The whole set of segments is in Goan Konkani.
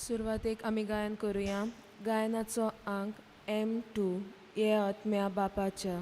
सुरवातेक आमी गायन करुया. गायनाचो आंक M2 ये आत्म्या बापाच्या.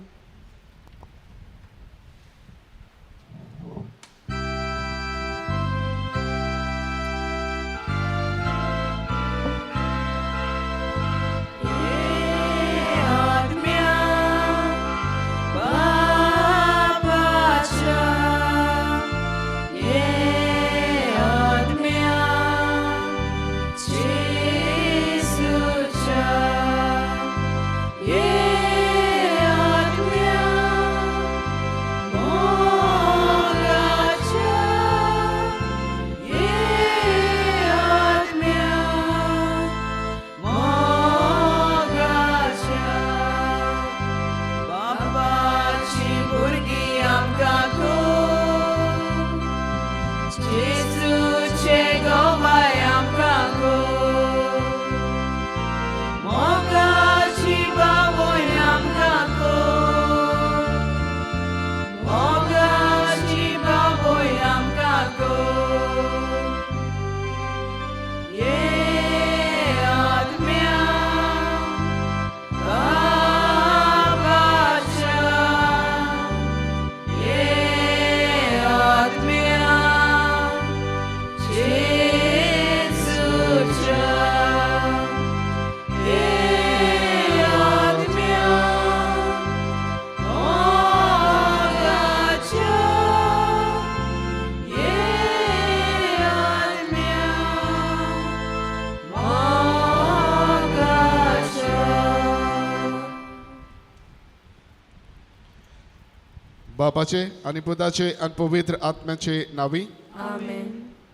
बापाचे आनी पुताचे आनी पवित्र आत्म्याचे नावी आमेन.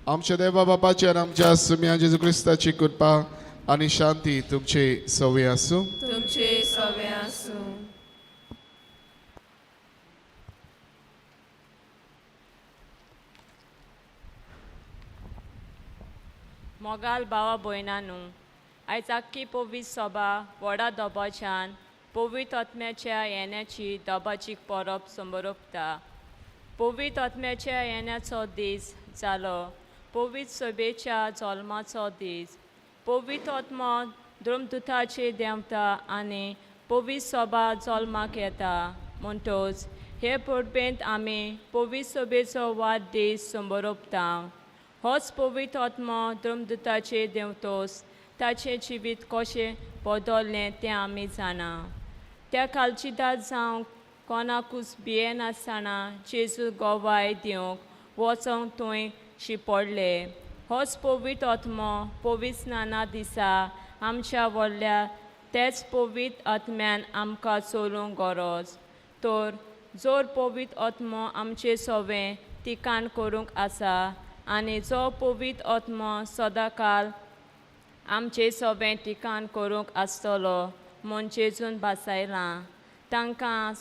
आमच्या देवा बापाचे आनी आमच्या सुम्या जेजू क्रिस्ताची कृपा आनी शांती तुमचे सवे आसूं. तुमचे सवे आसूं. मोगाल भावा भयणांनो, आयज आख्खी पवित्र सभा व्हडा दबाच्यान पवित्र आत्म्याच्या येण्याची दबाची परब समरोपता. पवित्र आत्म्याच्या येण्याचो दीस जालो पवित्र सभेच्या जल्माचो दीस. पवित्र आत्मो द्रमदुताचे देंवता आनी पवित्र सभा जल्माक येता. म्हणटच हे परबेंत आमी पवित्र सभेचो वाडदीस समरोपता. होच पवित्र आत्मो द्रमदुताचे देंवतोच ताचें जिवीत कशें बदल्लें तें आमी जाणा. त्या कालचिदार जावंक कोणाकूच भियेनासतना जेजू गवाय दिवंक वचोंक थंय शिपडले. होच पवित्र आत्मो पवित्र स्नाना दिसा आमच्या व्हडल्या तेच पवित्र आत्म्यान आमकां चलूंक गरज. तर जर पवित्र आत्मो आमचे सवें ठिकाण करूंक आसा आनी जो पवित्र आत्मो सदांकाल आमचे सवें ठिकाण करूंक आसतलो म्हूण जेजून भासायलां. तांकां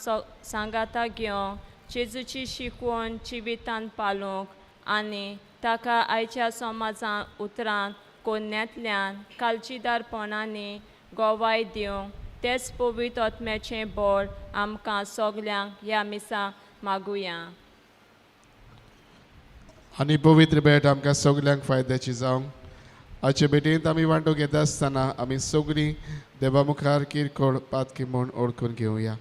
सांगाता घेवन जेजूची शिकवण जिवितांत पालोवंक आनी ताका आयच्या समाजांत उतरांत कोन्यांतल्यान कालचीदारपणांनी गवाय दिवंक तेच पवित्र आत्म्याचें बळ आमकां सगल्यांक ह्या मिसा मागुया. आनी पवित्र भेट आमकां सगल्यांक फायद्याची जावं. आजचे भेटेंत आमी वांटो घेता आसतना आमी सगळीं देवा मुखार किरकोळ पातकी म्हूण ओळखून घेवया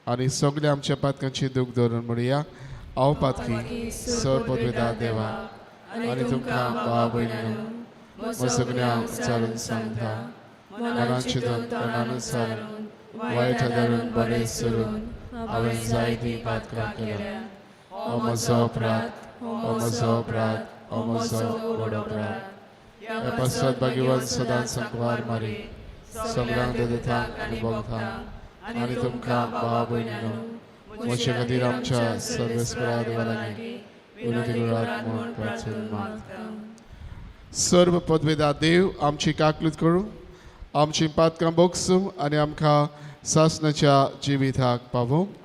आनी सगळ्या आमच्या पातकांची दूख धरून म्हणया, हांव पातकी सर पदवेदा देवा आनी तुमकां भाव भयणीनो सगळ्या उच्चारून सांगता, मनान चिंतून तणान उच्चारून वायट धरून बरें सरून हांवें जायतीं पातकां केल्या. हो म्हजो अपराध, हो म्हजो अपराध, हो म्हजो व्हड अपराध. ह्या पासत भाग्यवान सदांच संकवार मारी सगळ्यांक ददतांक आनी भोगतांक आनी तुमकां भाव भयणीनो म्हजे खातीर आमच्या सर्वेस्परा देवा लागीं विनंती करात म्हूण प्रार्थना मागता. सर्व पदवेदा देव आमची काकलूत करूं, आमची पातकां बोगसूं आनी आमकां सासणाच्या जिविताक पावोवं.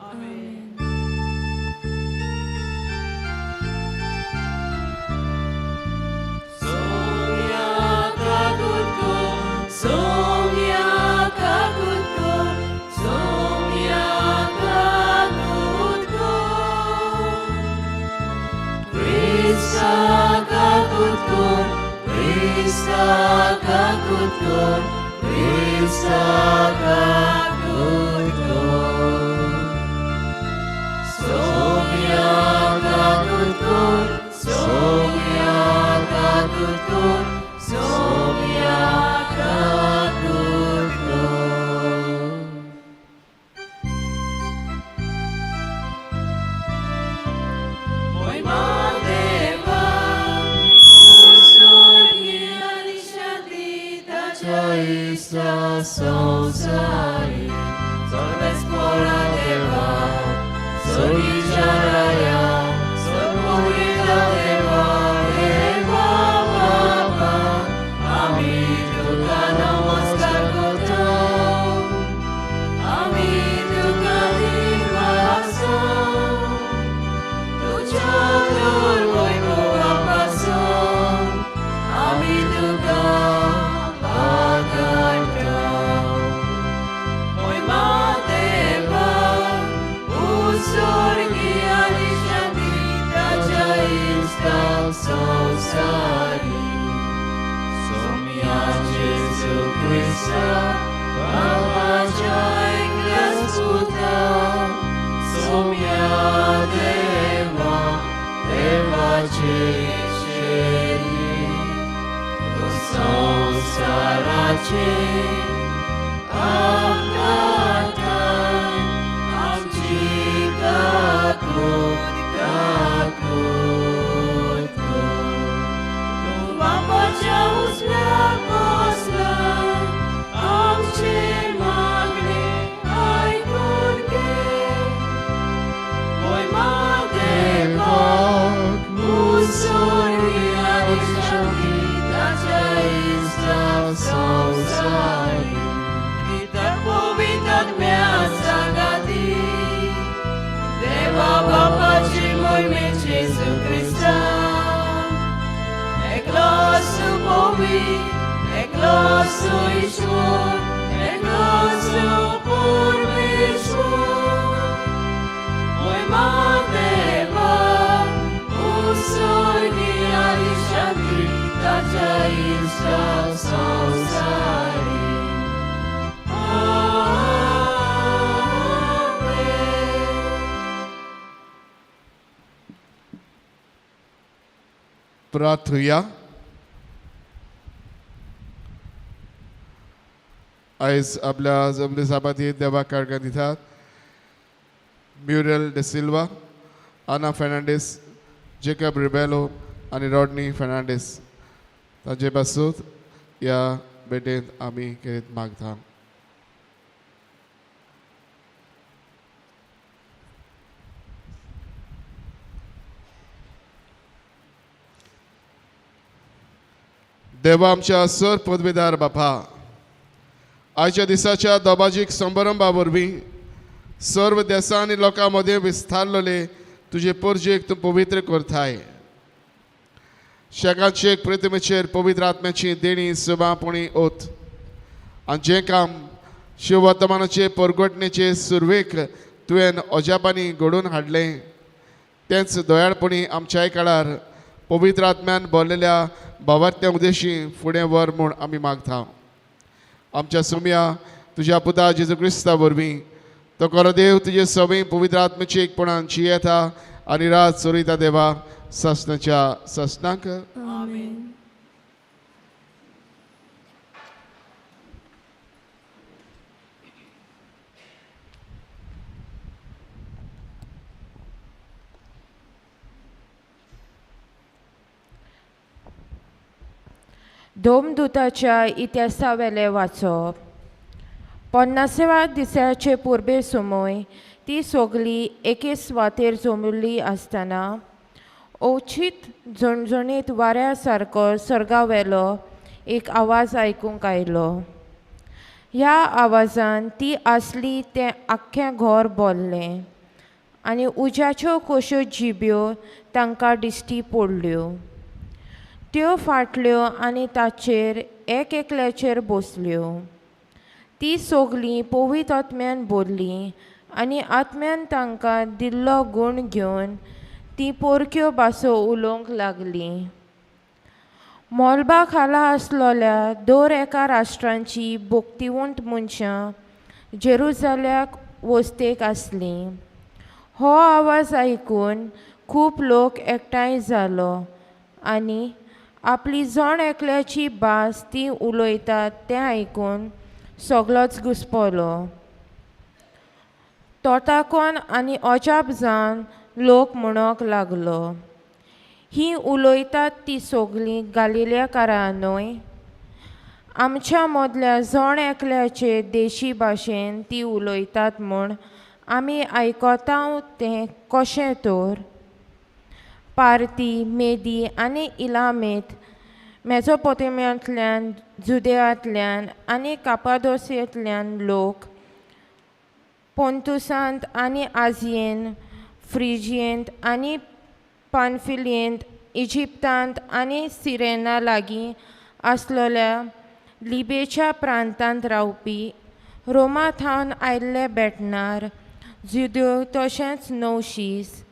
Krista kakutko, Krista kakutkon, Krista kakutkon. Somya kakutkon, Somya kakutkon, Somya kakutkon. Moy madeva, usorgi ani shanti tacha ista sonsari, sorvespora deva, sorgicharaya, sorpurita deva, deva baba, ami tuka namaskar korta, ami tuka divasa, तुझ्या वैभवापासून आम्ही तुका आकाडटा. मोय देवा, उत्सर्गी आनी शांती ताच्या इश्टा संवसारी. सोम्या जेजू क्रिस्ता, बाबाच्या एकल्याच पुता, सोम्या देवा, देवाचे शेरी, तूं संवसाराचे अपघातान आमची काकूत काकूत कर. तूं बापाच्या उजव्या बसलाय, आमचे मागणे आयकून घे. मोय देवा, उत्सर्गी आनी शांती ताच्या इश्टा संवसारी. पिता पवित्र आत्म्या सांगाती, देवा बापाची मोहिमे जेजू क्रिस्ता, एकलो सुपोवी, एकलो सुईश्वर, एकलो सुपरमेश्वर. मोय देवा, उत्सर्गी आनी शांती ताच्या इश्टा संवसारी. आमेन. प्रार्थुया. आयज आपल्या जमले साबाती देवा काळगां दितात mural de Silva, Ana Fernandes, Jacob Rebelo आनी रॉडनी फर्नांडीस तांचे पासून ह्या भेटेंत आमी करीत मागता. देवा आमच्या सर पदवीदार बापा, आयच्या दिसाच्या दोबाजीक संबरंबा वरवीं सर्व देसां आनी लोकां मदें विस्तारलेले तुजे परजेक तूं पवित्र करताय. शेकाचे एक प्रतिमेचेर पवित्र आत्म्याची देणी सुबापणी ओत आनी जें काम शिववर्तमानाचे परगटणेचे सुरवेक तुवें अजापांनी घडोवन हाडलें तेंच दयाळपणी आमच्याय काळार पवित्र आत्म्यान भरलेल्या भावार्थ्या उद्देशी फुडें व्हर म्हूण आमी मागता. आमच्या सोम्या तुज्या पुता जेजू क्रिस्ता वरवीं तो खरो देव तुजे सवय पवित्र आत्म्याची एकपणान जियेता आनी रात चोरयता देवा ससनाच्या ससनाक. आमेन. धोमदुताच्या इतिहासावेलें वाचप. 50व्या दिसाचे पुर्बे सुमय ती सगली एके सुवातेर जमिल्ली आसतना अवचीत झणझणीत वाऱ्या सारको सर्गावेलो एक आवाज आयकूंक आयलो. ह्या आवाजान ती आसली तें आख्खें घर भरलें आनी उज्याच्यो कश्यो जिब्यो तांकां दिश्टी पडल्यो. त्यो फाटल्यो आनी ताचेर एक एकल्याचेर बसल्यो. ती सगलीं पवित्र आत्म्यान भरलीं आनी आत्म्यान तांकां दिल्लो गूण घेवन ती परक्यो भासो उलोवंक लागलीं. मोलबा खाला आसलोल्या दर एका राष्ट्रांची भोक्तिवंत मनशां जेरुजाल्याक वस्तेक आसलीं. हो आवाज आयकून खूब लोक एकठांय जालो आनी आपली जण एकल्याची भास ती उलयतात तें आयकून सगलोच घुसपलो. तोटाकोन आनी अजाप जावन लोक म्हणूंक लागलो, ही उलयतात ती सगळीं गालिलेकारां न्हय? आमच्या मदल्या जण एकल्याचे देशी भाशेन ती उलयतात म्हूण आमी आयकता तें कशें तर? पारती, मेदी आनी इलामेत, मेसोपोटेमियांतल्यान, जुदेयांतल्यान आनी कापादोसियेंतल्यान लोक, पोंतुसांत आनी आजियेन, फ्रिजियेंत आनी पानफिलियेंत, इजिप्तांत आनी सिरेना लागीं आसलोल्या लिबेच्या प्रांतांत रावपी, रोमा थावन आयिल्ले भेटणार, जुद्यो तशेंच नवशीस,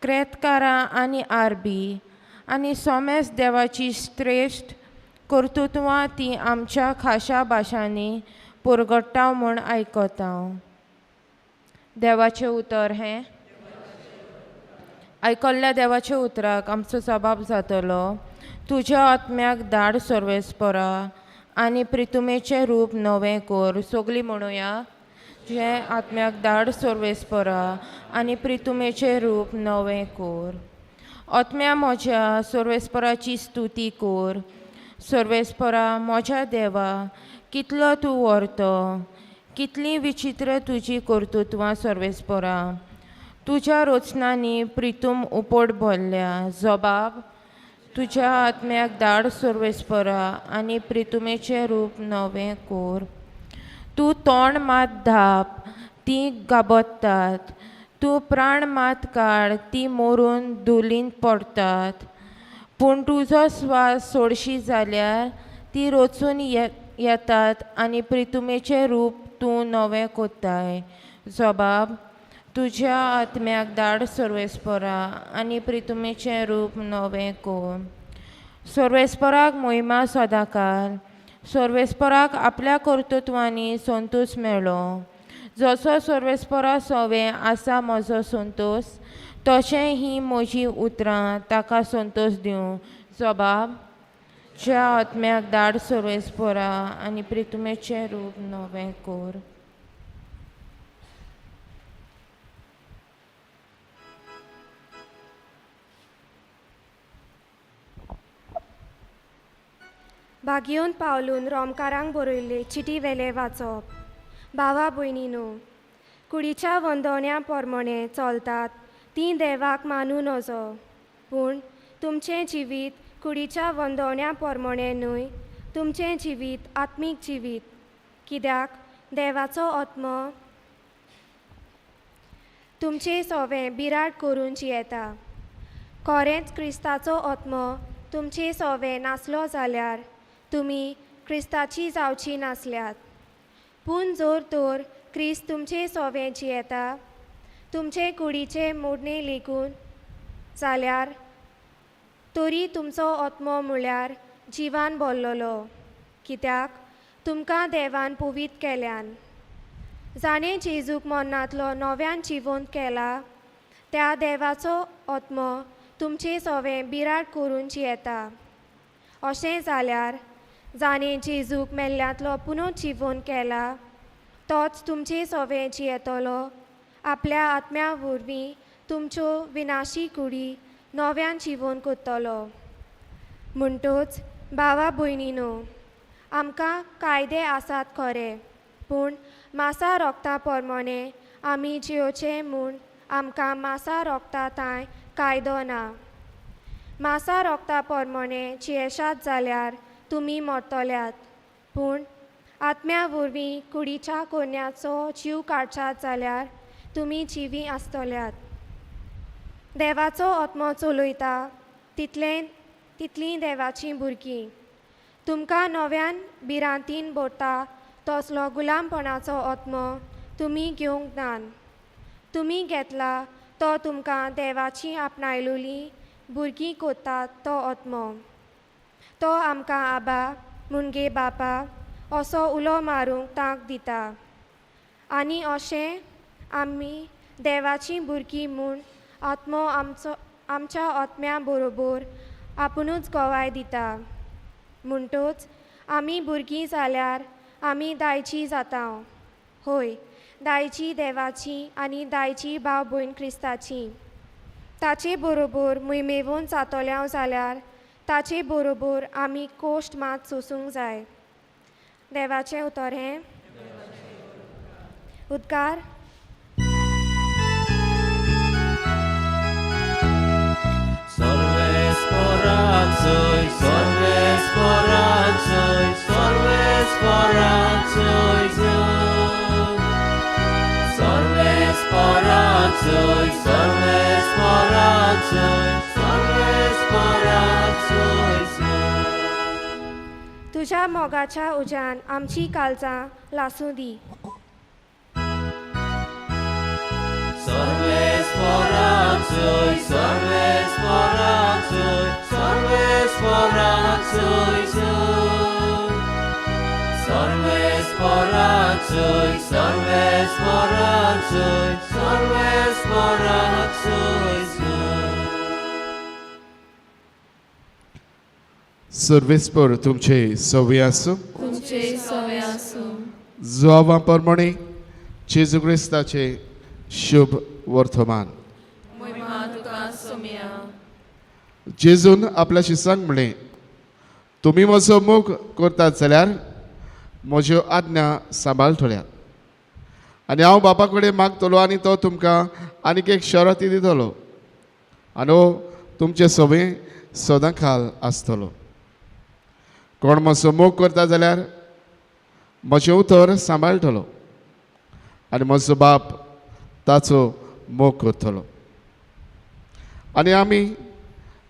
क्रेतकारां आनी आरबी आनी सोमेस देवाची श्रेश्ठ कर्तृत्वां ती आमच्या खाशा भाशांनी पुरगट्टा म्हूण आयकता. देवाचें उतर हें आयकल्ल्या देवाच्या उतराक आमचो जबाब जातलो. तुज्या आत्म्याक धाड सर्वेस्परा आनी प्रितुमेचें रूप नवें कर. सगळीं म्हणुया, तुज्या आत्म्याक धाड सर्वेस्परा आनी प्रितुमेचें रूप नवें कर. आत्म्या म्हज्या सर्वेस्पराची स्तुती कर. सर्वेस्परा म्हज्या देवा, कितलो तूं व्हरतो, कितलीं विचित्र तुजी कर्तृत्वां सर्वेस्परा. तुज्या रचनांनी प्रितूम उपट भरल्या. जबाब, तुज्या आत्म्याक धाड सर्वेस्परा आनी प्रितुमेचें रूप नवें कर. तूं तोंड मात धाप, तीं गाबत्तात, तूं प्राण मात काड, तीं मरून धुलींत पडटात. पूण तुजो स्वास सोडशी जाल्यार ती रचून येतात आनी प्रितुमेचें रूप तूं नवें कोत्ताय. जबाब, तुज्या आत्म्याक धाड सर्वेस्परा आनी प्रितुमेचें रूप नवें कर. सर्वेस्पराक मोहिमा सदांकाल. सर्वेस्पराक आपल्या कर्तृत्वांनी संतोश मेळ्ळो. जसो सर्वेस्परा सोवें आसा म्हजो संतोश, तशें ही म्हजी उतरां ताका संतोश दिवं. जबाब, तुज्या आत्म्याक धाड सर्वेस्परा आनी प्रितुमेचें रूप नवें कर. बागियोन पावलून रोमकारांक बरयल्ले चिटी वेले वाचप. भावा भयणीनो, कुडीच्या वंदोण्या प्रमाणे चलतात तीं देवाक मानू नजो, पूण तुमचें जिवीत कुडीच्या वंदोण्या प्रमाणे न्हय, तुमचें जिवीत आत्मीक जिवीत. कित्याक देवाचो आत्मो तुमचें सोवें बिराड करून जियेता. खरेंच क्रिस्ताचो आत्मो तुमचें सोवें नासलो जाल्यार तुमी क्रिस्ताची जावची नासल्यात. पूण जर तर क्रिस्त तुमचें सोवें जियेता, तुमचे कुडीचे मोडणे लेगून जाल्यार तरी तुमचो आत्मो म्हळ्यार जिवान भरलेलो, कित्याक तुमकां देवान पवित्र केल्यान. जाणें जेजूक मरणांतलो नव्यान जिवंत केला त्या देवाचो आत्मो तुमचें सोवें बिराड करून जियेता. अशें जाल्यार जाणें जेजूक मेल्ल्यांतलो पुनः जिवंत केला तोच तुमचें सोवें जियेतलो. आपल्या आत्म्या वरवीं तुमच्यो विनाशी कुडी नव्यान जिवंत करतलो. म्हणटच भावा भयणीनो, आमकां कायदे आसात खरे, पूण मासा रोगता प्रमाणे आमी जियोचे म्हूण आमकां मासा रोगता तांय कायदो ना. मासा रोगता प्रमाणे जियेशात जाल्यार तुमी मरतल्यात, पूण आत्म्या वरवीं कुडीच्या कोन्याचो जीव काडशात जाल्यार तुमी जिवी आसतल्यात. देवाचो आत्मो चलयता तितलीं देवाचीं भुरगीं. तुमकां नव्यान भिरांतीन भरता तसलो गुलामपणाचो आत्मो तुमी घेवंक नान. तुमी घेतला तो तुमकां देवाची आपणायलोली भुरगीं कोत्ता तो आत्मो. तो आमकां आबा मुणगे बापा असो उलो मारूंक तांक दिता आनी अशें आमी देवाचीं भुरगीं म्हूण आत्मो आमचो आमच्या आत्म्या बरोबर आपुणूच गवाय दिता. म्हणटच आमी भुरगीं जाल्यार आमी दायची जाता. होय, दायची देवाची आनी दायची भाव भयण क्रिस्ताची. ताचे बरोबर मुयमेवून जातोल्या जाल्यार ताचे बरोबर आमी कोश्ट मात सोसूंक जाय. देवाचें उतर हें. उद्गार. तुज्या मोगाच्या उज्यान आमची काळजां लासूं दी. सर्वेस्पर तुमचे सवे आसूं. तुमचे सवे आसूं. जुआवा प्रमाणे जेजू क्रिस्ताचे शुभ वर्तमान. जेजून आपल्या शिसांक म्हणलें, तुमी म्हजो मोग करतात जाल्यार म्हज्यो आज्ञा सांबाळटल्यात आनी हांव बापा कडेन मागतलो आनी तो तुमकां आनीक एक शरती दितलो आनी हो तुमचे सवे सदां खाल आसतलो. कोण म्हजो मोग करता जाल्यार म्हजें उतर सांबाळटलो आनी म्हजो बाप ताचो मोग करतलो आनी आमी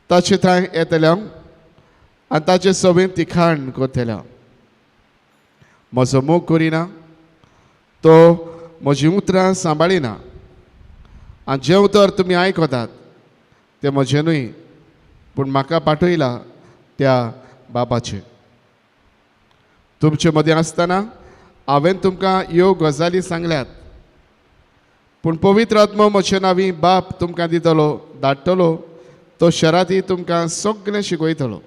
ताचे थंय येतल्या आनी ताचे सवें तिखाण करतल्या. म्हजो मोग करिना तो म्हजीं उतरां सांबाळिना आनी जें उतर तुमी आयकतात तें म्हजें न्हय पूण म्हाका पाठयला त्या बाबाचें. तुमचे मदीं आसतना हांवें तुमकां ह्यो गजाली सांगल्यात, पूण पवित्र आत्मो म्हजे नांवी बाप तुमकां दितलो धाडटलो तो शराती तुमकां सगळें शिकयतलो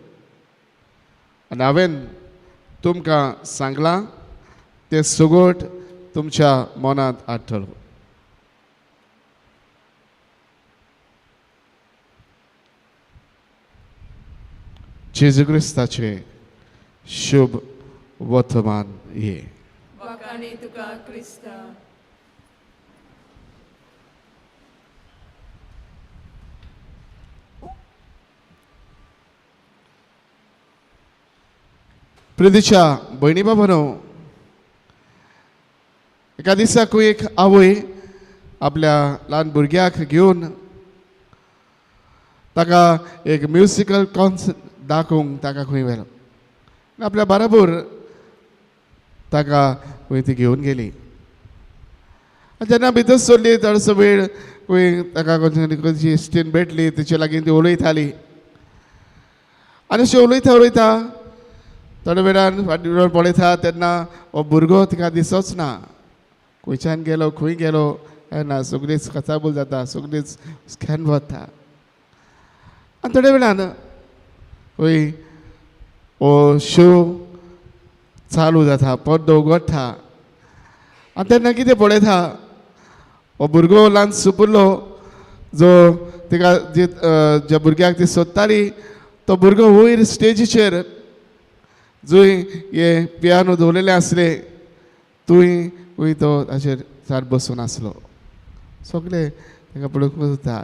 आनी हांवें तुमकां सांगलां तें सगट तुमच्या मनांत हाडटलो. जेजू क्रिस्ताचें शुभ वर्तमान हे. वाखाणी तुका क्रिस्ता. प्रितीच्या भयणी बाबानो, एका दिसाकूय एक आवय आपल्या ल्हान भुरग्याक घेवन ताका एक म्युजिकल कॉन्सर्ट दाखोवंक ताका खंय व्हेलो. आपल्या बराबर ताका खंय ती घेवन गेली. आनी जेन्ना भितर सरली थोडोसो वेळ खंय ताका खंयची इश्टीण भेटली, तिचे लागीं ती उलयताली आनी अशें उलयता उलयता थोड्या वेळान फाटी पळयता तेन्ना हो भुरगो तिका दिसोच ना. खंयच्यान गेलो खंय गेलो काय ना, सगळीच कचाबूल जाता, सगळीच स्कॅन वता. आनी थोड्या वेळान खंय हो शो चालू जाता, पड्डो उगडटा आनी तेन्ना कितें पळयता हो भुरगो ल्हान सुपुल्लो जो तिका ज्या भुरग्याक ती सोदताली तो भुरगो वयर स्टेजीचेर जंय हे पियानो दवरलेले आसले थंय खंय तो ताचेर सार बसून आसलो. सगळे ताका पळोवंक वता.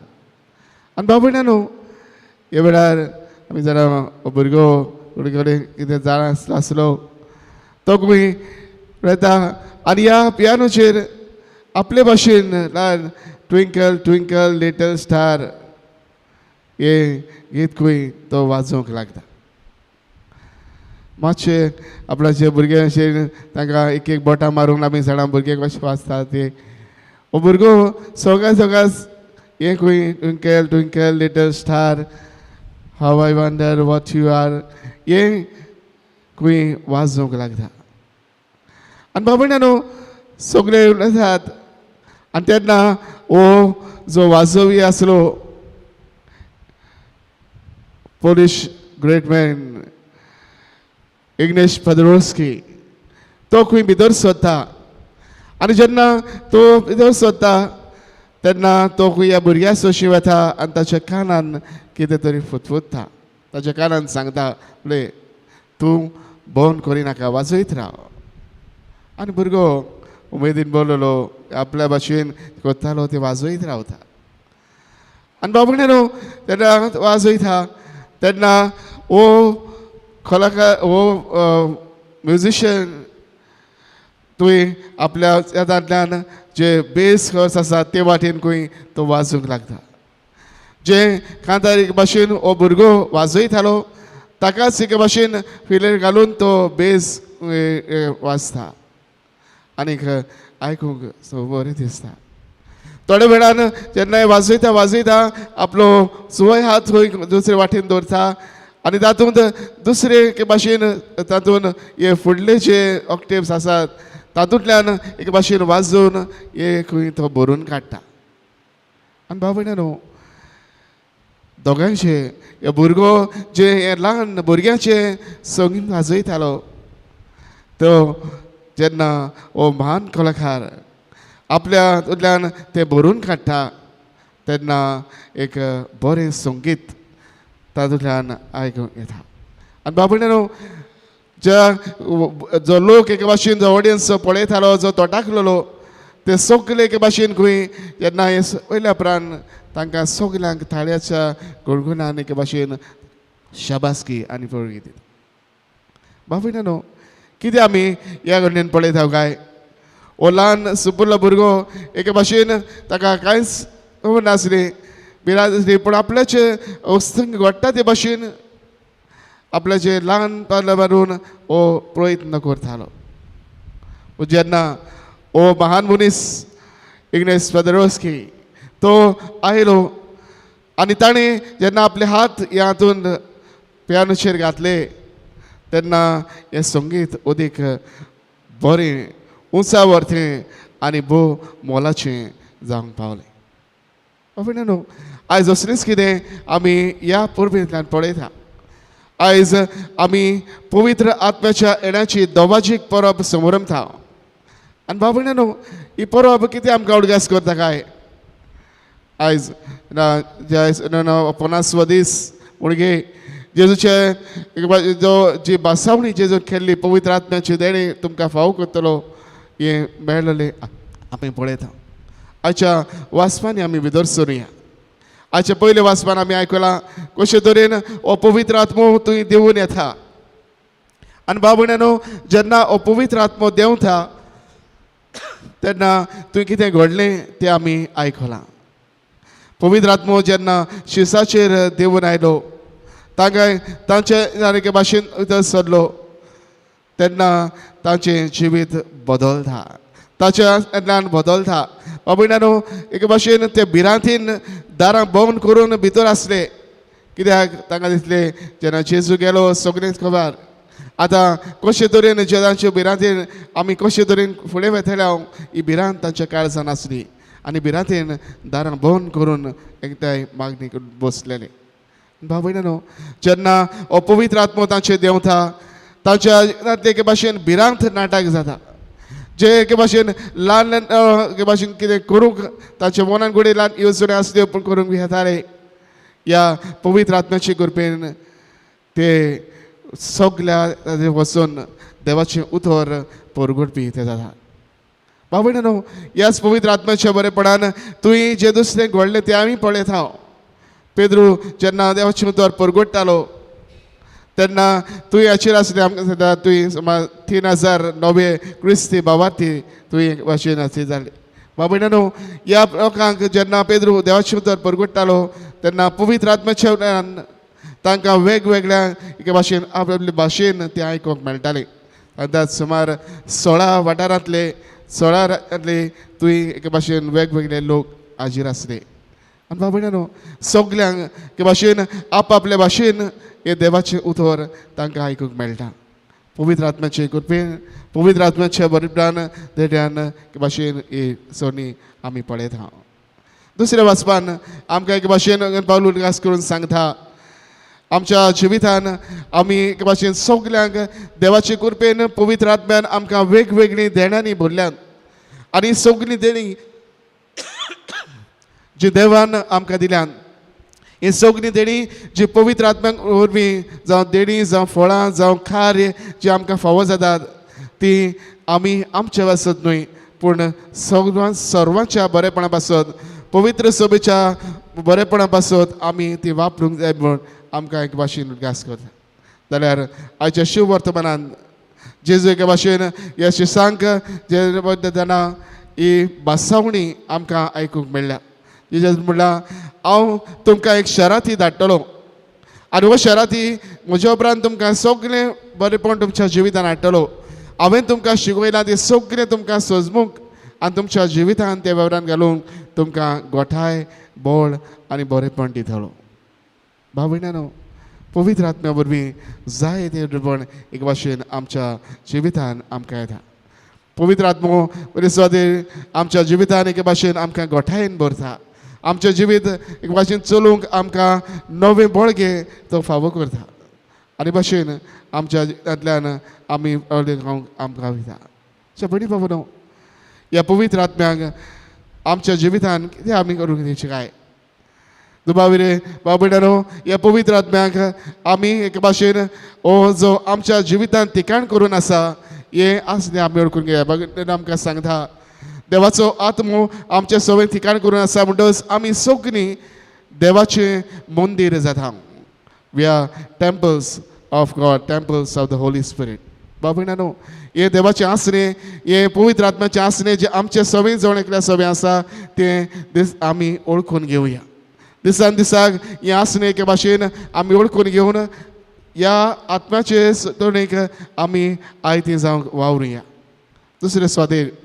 आनी बाबा न्हू ह्या वेळार आमी जाणा भुरगो थोडे कडेन कितें जाणा आसलो तो खंय पळयता आनी ह्या पियानोचेर आपले भाशेन ल्हान ट्विंकल ट्विंकल लिटल स्टार हे गीत खंय तो वाजोवंक लागता. मातशें आपणाचे भुरगे अशें तांकां एक एक बोटां मारूंक आमी जाणां भुरगे कशें वाचता ते. हो भुरगो सगळ्या सगळ्याच हें खंय twinkle twinkle little star how I wonder what you are हें खंय वाजोवंक लागता. आनी बाबा सगळे उलयतात आनी तेन्ना हो जो वाजोवी आसलो Polish great man Ignaz Paderewski तो खंय भितर सोदता. आनी जेन्ना तो भितर सोदता तेन्ना तो खंय ह्या भुरग्या सोशी वता आनी ताच्या कानान कितें तरी फुतफुतता. ताच्या कानान सांगता पळय तूं बंद करिनाका, वाजयत राव. आनी भुरगो उमेदीन बोललो आपल्या भाशेन करतालो ते वाजयत रावता. आनी बाबा न्हू तेन्ना वाजयता तेन्ना हो कलाकार हो म्युजिशियन तुवें आपल्या यादांतल्यान जे बेस खर्च आसा ते वाटेन खंय तो वाजूंक लागता. जे कांतार एक भाशेन हो भुरगो वाजयतालो ताकाच एके भाशेन फिलेर घालून तो बेस वाजता आनीक आयकूंक सो बरें दिसता. थोड्या वेळान जेन्ना वाजयता वाजयता आपलो सुवय हात खंय दुसरे वाटेन दवरता आनी तातूंत दुसरे एके भाशेन तातूंत हे फुडले जे ऑक्टेव्स आसात तातूंतल्यान एके भाशेन वाजोवन हे खंय तो भरून काडटा. आनी भाव भयणांनो दोगांयचे हे भुरगो जे हे ल्हान भुरग्याचे संगीत वाजयतालो तो जेन्ना हो म्हान कलाकार आपल्या तातूंतल्यान ते भरून काडटा तेन्ना एक बरें संगीत तातूंतल्यान आयकूंक येता. आनी बाबा न्हू ज्या जो लोक एके भाशेन जो ऑडियन्स पळयतालो जो तोटाकलेलो ते सगळे एके भाशेन खंय जेन्ना हें वयल्या उपरांत तांकां सगल्यांक थाळ्याच्या गुणगुणान एके भाशेन शाबासकी आनी पळोवंक दिता. बाबा न्हू कितें आमी ह्या घडणेन पळयता काय हो ल्हान सुपुल्लो भुरगो एके भाशेन ताका कांयच खबर नासली भिरांत आसली पूण आपल्याचे अस्तंग घडटा ते भाशेन आपल्याचे ल्हान पावलां मारून हो प्रयत्न करतालो. जेन्ना हो महान मनीस इग्नेस पदरोस्की तो आयलो आनी ताणें जेन्ना आपले हात ह्या हातून पियानोचेर घातले तेन्ना हें संगीत अदीक बरें उंचावरतें आनी भोव मोलाचें जावंक पावलें. न्हू आयज असलेंच कितें आमी ह्या परबेंतल्यान पळयता. आयज आमी पवित्र आत्म्याच्या येण्याची दवाजीक परब समरमता. आनी बाबा न्हू ही परब कितें आमकां उडगास करता काय आयज 50वो दीस म्हणजे जेजूचे जो जी बासावणी जेजून केल्ली पवित्र आत्म्याची देणे तुमकां फावो करतलो हें मेळलेलें आमी पळयता. आयच्या वाचपांनी आमी भितर सरुया. आयच्या पयले वाचपान आमी आयकलां कशे तरेन हो पवित्र आत्मो तुवें देंवून येता. आनी बाबा न्हू जेन्ना हो पवित्र आत्मो देंवता तेन्ना तुवें कितें घडलें तें आमी आयकलां. पवित्र आत्मो जेन्ना शिसाचेर देंवून आयलो तांकां तांचे एके भाशेन भितर सरलो तेन्ना तांचें जिवीत बदलता, ताच्या बदलता. बाबा न्हू एके भाशेन ते भिरांतीन दारां बंद करून भितर आसले कित्याक तांकां दिसलें जेन्ना जेजू गेलो सगळेंच खबर आतां कशे तरेन जेजांचे भिरांतीन आमी कशे तरेन फुडें वेतले हांव ही भिरांत तांच्या काळजान आसली आनी भिरांतीन दारां बंद करून एकदां मागणी करून बसलेले. भाव भयणांनो जेन्ना हो पवित्र आत्मो तांचेर देंवता तांच्या एके भाशेन भिरांत नाटक जाता. जे एके भाशेन ल्हान ल्हान एके भाशेन कितें करूंक तांच्या मनान घडये ल्हान येवजण्यो आसल्यो पूण करूंक घेताले ह्या पवित्र आत्म्याचे कृपेन ते सगल्या वचून देवाचें उतर परगटपी ते जाता. बाबा न्हू ह्याच पवित्र आत्म्याच्या बरेपणान तुवें जें दुसरें घडलें तें आमी पळयता. पेद्रू जेन्ना देवाचें उतर परगटतालो तेन्ना तुवें हाचेर आसलें आमकां सांगता तुवें सुमार 3000 क्रिस्ती भावार्थी तुवें भाशेन आसली जाले. बाबा न्हू ह्या लोकांक जेन्ना पेद्रू देवाचें उतर परगटतालो तेन्ना पवित्र आत्म्याच्या वयल्यान तांकां वेगवेगळ्या एके भाशेन आपले भाशेन तें आयकूंक मेळटालें. आतां सुमार 16 वाठारांतले 16 राज्यांतले तुवें एके भाशेन वेगवेगळे लोक हाजीर आसले. आनी भाव भयणांनो सगल्यांक के भाशेन आपआपल्या भाशेन हे देवाचें उतर तांकां आयकूंक मेळटा. पवित्र आत्म्याचे कृपेन, पवित्र आत्म्याच्या बरेपणान धैर्यान के भाशेन ही सोनी आमी पळयता. दुसऱ्या वाचपान आमकां एके भाशेन पावल उल्हास करून सांगता, आमच्या जिवितान आमी एके भाशेन सगल्यांक देवाचे कृपेन पवित्र आत्म्यान आमकां वेगवेगळीं देण्यांनी भरल्यात आनी सगळीं देणीं जी देवान आमकां दिल्यान, ही सगळीं देणीं जी पवित्र आत्म्याक वरवीं जावं देणीं जावं फळां जावं कार्य जी आमकां फावो जातात ती आमी आमच्या पासत न्हय पूण सगळ्यां सर्वांच्या बरेपणा पासत, पवित्र सभेच्या बरेपणा पासत आमी ती वापरूंक जाय म्हूण आमकां एक भाशेन उदगास करता. जाल्यार आयच्या शिव वर्तमानान जेजू एके भाशेन ह्या शिसांक जे जाणा ही भासावणी आमकां आयकूंक मेळ्ळ्या. जेजू म्हणल्यार हांव तुमकां एक शराती धाडटलो आनी हो शराती म्हज्या उपरांत तुमकां सगळें बरेपण तुमच्या जिवितान हाडटलो. हांवें तुमकां शिकयलां तें सगळें तुमकां सजमूंक आनी तुमच्या जिवितान ते वेव्हारान घालूंक तुमकां गोठाय, बळ आनी बरेपण दितलो. भाव भयणांनो, पवित्र आत्म्या वरवीं जाय तें बरेपण एक भाशेन आमच्या जिवितान आमकां येता. पवित्र आत्मो बरे सुवातेर आमच्या जिवितान एके भाशेन आमकां गोठायेन भरता. आमचें जिवीत एक भाशेन चलोवंक आमकां नवें बळगें तो फावो करता आनी भाशेन आमच्या जिवितांतल्यान आमी खावंक आमकां वयता. भयणी बाबांनो, ह्या पवित्र आत्म्याक आमच्या जिवितान कितें आमी करूंक दिवचें काय? दुबाविरे भाव भयणांनो, ह्या पवित्र आत्म्याक आमी एके भाशेन हो जो आमच्या जिवितान ठिकाण करून आसा हें आसलें आमी वळखून घेया. आमकां सांगता देवाचो आत्मो आमच्या सवय ठिकाण करून आसा म्हणटकच आमी सगळीं देवाचें मंदीर जाता. We are temples of God, temples of the Holy Spirit. भाव भयणांनो, हे देवाचें आसणें, हे पवित्र आत्म्याचें आसणें जें आमचें सवय जण एकल्या सवय आसा तें दीस आमी वळखून घेवया. दिसान दिसाक हें आसणें एके भाशेन आमी वळखून घेवन ह्या आत्म्याचे तोणेक आमी आयती जावंक वावरुया. दुसरे स्वादेर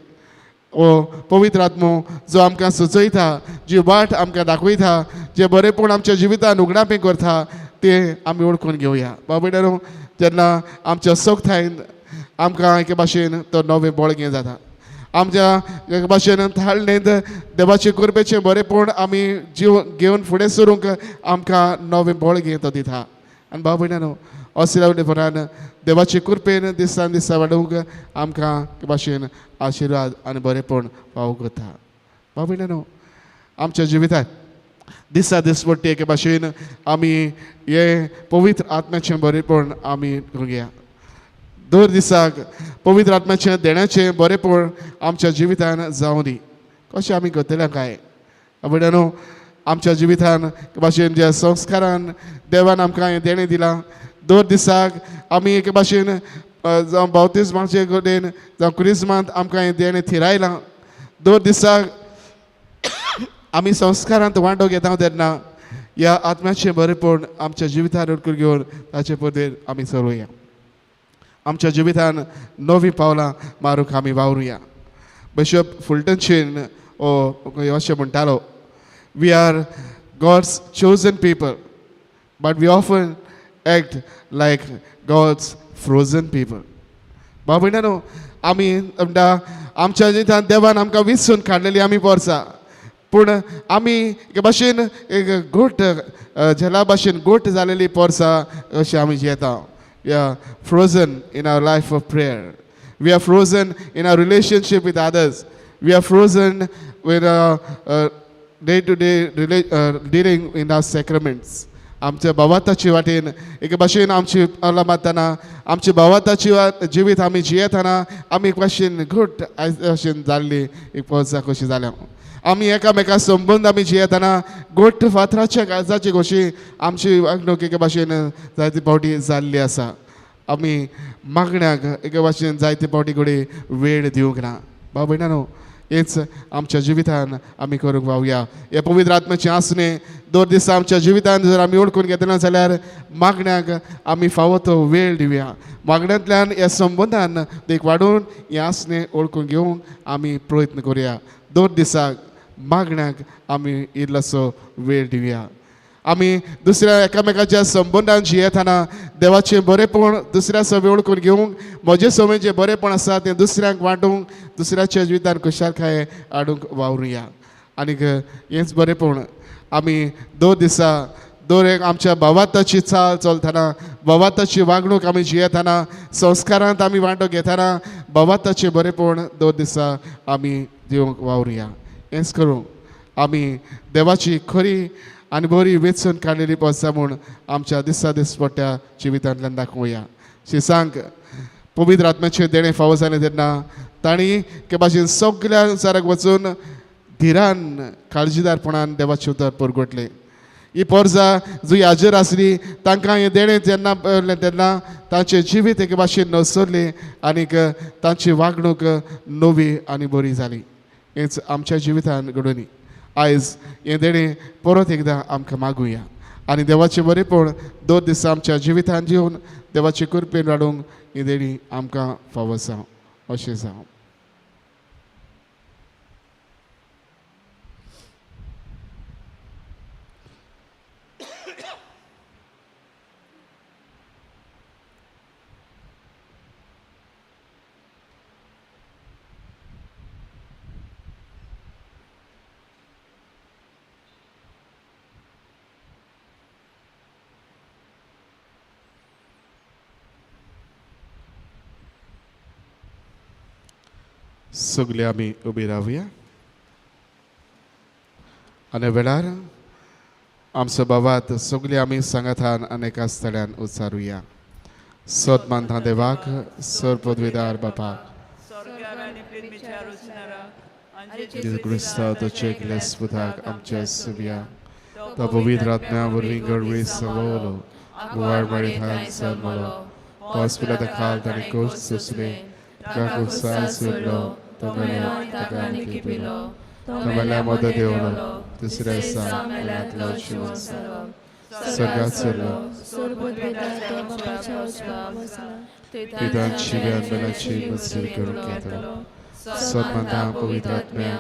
ओ पवित्र आत्मो जो आमकां सुचयता, जी वाट आमकां दाखयता, जे बरेपण आमच्या जिवितान उगडापें करता तें आमी वळखून घेवया. भाव भयणांनो, जेन्ना आमच्या सोगतायन आमकां एके भाशेन तो नवें बळगें जाता, आमच्या एके भाशेन थाळणेंत देवाचे कृपेचें बरेपण आमी जीव घेवन फुडें सरूंक आमकां नवें बळगें तो दिता. आनी भाव भयणांनो, असल्या वटेपणान देवाचे कृपेन दिसान दिसा वाडोवंक आमकां एके भाशेन आशिर्वाद आनी बरेपण फावो करता. भाव भयणांनो, आमच्या जिवितांत दिसा दिसपट्टी एके भाशेन आमी हे पवित्र आत्म्याचें बरेपण आमी करूया. दर दिसाक पवित्र आत्म्याचें देण्याचें बरेपण आमच्या जिवितान जावं दी. कशें आमी करतले काय? भयणांनो, आमच्या जिवितान एके भाशेन ज्या संस्कारान देवान आमकां हें देणें दिलां, दर दिसाक आमी एके भाशेन जावं बावतिज्माचे कडेन जावं क्रिज्मांत आमकां हें देणें थिरायलां. दर दिसाक आमी संस्कारांत वांटो घेता तेन्ना ह्या आत्म्याचें बरेपण आमच्या जिवितान उरकून घेवन ताचे पद्दतीन आमी चलोवया. आमच्या जिवितान नवीं पावलां मारूंक आमी वावरुया. बिशप फुलटन शीन ओ अशें म्हणटालो, we are God's chosen people but we often act like God's frozen people. भाव भयणांनो, आमी म्हणटा आमच्या जिवितान देवान आमकां विसून काडलेली आमी पोरसा, पूण आमी एके भाशेन एक गोट झेला भाशेन गोट जालेली पोरसा अशें आमी जियेता. We are frozen in our life of prayer. We are frozen in our relationship with others. We are frozen with day to day dealing in our sacraments. आमच्या भावार्थाची वाटेन एके भाशेन आमची पावलां मारतना, आमची भावार्थाची जिवीत आमी जियेतना आमी एक भाशेन घट भाशेन जाल्ली एक पोरसा कशी जाल्या. आमी एकामेका संबंद आमी जियेतना घट फातराच्या काळजाची कशी आमची वागणूक एके भाशेन जायते फावटी जाल्ली आसा. आमी मागण्याक एके भाशेन जायते फावटी कडेन वेळ दिवंक ना. भाव भयणांनो, हेच आमच्या जिवितान आमी करूंक पावया. हे पवित्र आत्म्याचें आसणें दर दिसा आमच्या जिवितान जर आमी वळखून घेतले जाल्यार मागण्याक आमी फावो तो वेळ दिवया. मागण्यांतल्यान ह्या संबंदान देख वाडोवन हें आसणें वळखून घेवंक आमी प्रयत्न करुया. दर दिसाक मागण्याक आमी इल्लोसो वेळ दिवया. आमी दुसऱ्या एकामेकाच्या संबंदान जियेतना देवाचें बरेंपण दुसऱ्या सवे वळखून घेवंक, म्हजें सवय जें बरेंपण आसा तें दुसऱ्यांक वांटूंक, दुसऱ्याच्या जिवितान खुशालकाय हाडूंक वावरुया. आनीक हेंच बरेंपण आमी 2 दिसा दर एक आमच्या भावार्थाची चाल चलतना, भावार्थाची वागणूक आमी जियेतना, संस्कारांत आमी वांटो घेतना भावार्थाचें बरेंपण 2 दिसा आमी दिवंक वावरुया. हेंच करूं आमी देवाची खरी आनी बरी वेंचून काडलेली पोसां म्हूण आमच्या दिसा दिसपट्ट्या जिवितांतल्यान दाखोवया. शिसांक पवित्र आत्म्याचें देणें फावो जालें तेन्ना तांणी के भाशेन सगळ्या संवसाराक वचून धिरान काळजीदारपणान देवाचें उतर परगटलें. ही पोरजा जी हाजीर आसली तांकां हें देणें जेन्ना पळयलें तेन्ना तांचें जिवीत एके भाशेन नसरलें आनीक तांची वागणूक नवी आनी बरी जाली. हेंच आमच्या जिवितान घडोवनी आयज हें देणें परत एकदां आमकां मागुया आनी देवाचें बरेंपण 2 दिसा आमच्या जिवितान जिवन देवाचे कृपेन वाडोवंक हें देणें आमकां फावो जावं अशें जावं. सगळे आमी उबी रावया आनी वेळार आमचो बाबात सगळे आमी सांगातान आनी एका स्थळ्यान उच्चारुया. सत मानता देवाक सर पदवीदार बापाक जेजू क्रिस्ता ताचे एकल्याच पुताक आमच्या सुव्या तो पवित्र आत्म्या वरवीं घडवी सवलो गुवार माळी जल्मलो हॉस्पिटला खाल ताणें कोश सोंसले ताका खुबसार सोडलो तो मेलो ताका आनी किपिलो तो मेल्या मदत देवलो दुसऱ्या दिसा मेल्यांतलो जिवन जालो स्वर्गात सरलो पितांची मेल्याची मजूर करूंक येतलो. सतमानता पवित्र आत्म्या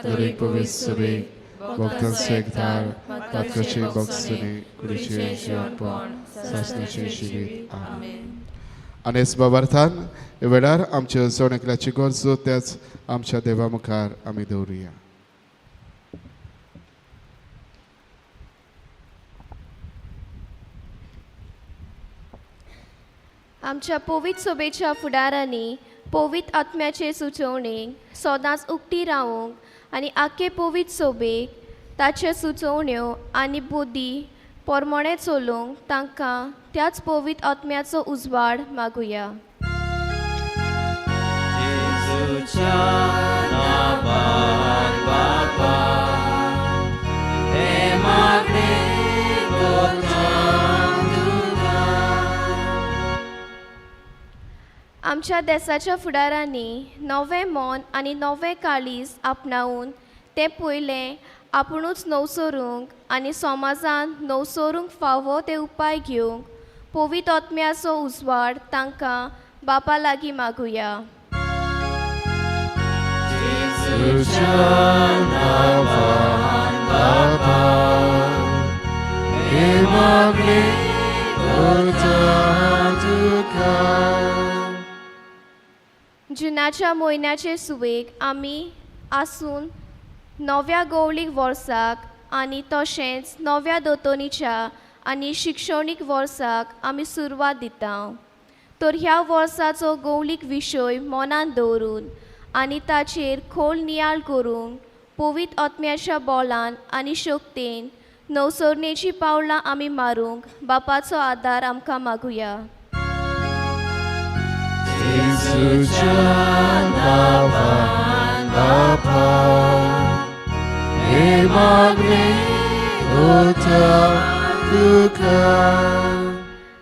दरेक पवित्र सभेक भक्तांचो एकधार पातकाचे बक्षणे कुडीचें जिवनपण सासणाचें जिवीत. आमेन. आनी हेच बाबार्थान ह्या वेळार आमच्या जण एकल्याची गरजो त्याच आमच्या देवा मुखार आमी दवरुया. आमच्या पवित्र सभेच्या फुडारांनी पवित्र आत्म्याचे सुचोवणेक सदांच उक्ती रावूंक आनी आख्खे पवित्र सभेक ताच्यो सुचोवण्यो आनी बुद्धी पोरमोणें चलोवंक तांकां त्याच पवित्र आत्म्याचो उजवाड मागुया. आमच्या देसाच्या फुडारांनी नवें मन आनी नवें काळीज आपणावन तें पयलें आपुणूच नवसरूंक आनी समाजान नवसरूंक फावो ते उपाय घेवंक पवित्र आत्म्याचो उजवाड तांकां बापा लागीं मागुया. जुनाच्या म्हयन्याचे सुवेक आमी आसून नव्या गवळीक वर्साक आनी तशेंच नव्या दोतोनीच्या आनी शिक्षणीक वर्साक आमी सुरवात दिता. तर ह्या वर्साचो गवळीक विशय मनांत दवरून आनी ताचेर खोल नियाळ करूंक पवित्र आत्म्याच्या बोलान आनी शक्तेन नवसरणेचीं पावलां आमी मारूंक बापाचो आदार आमकां मागुया.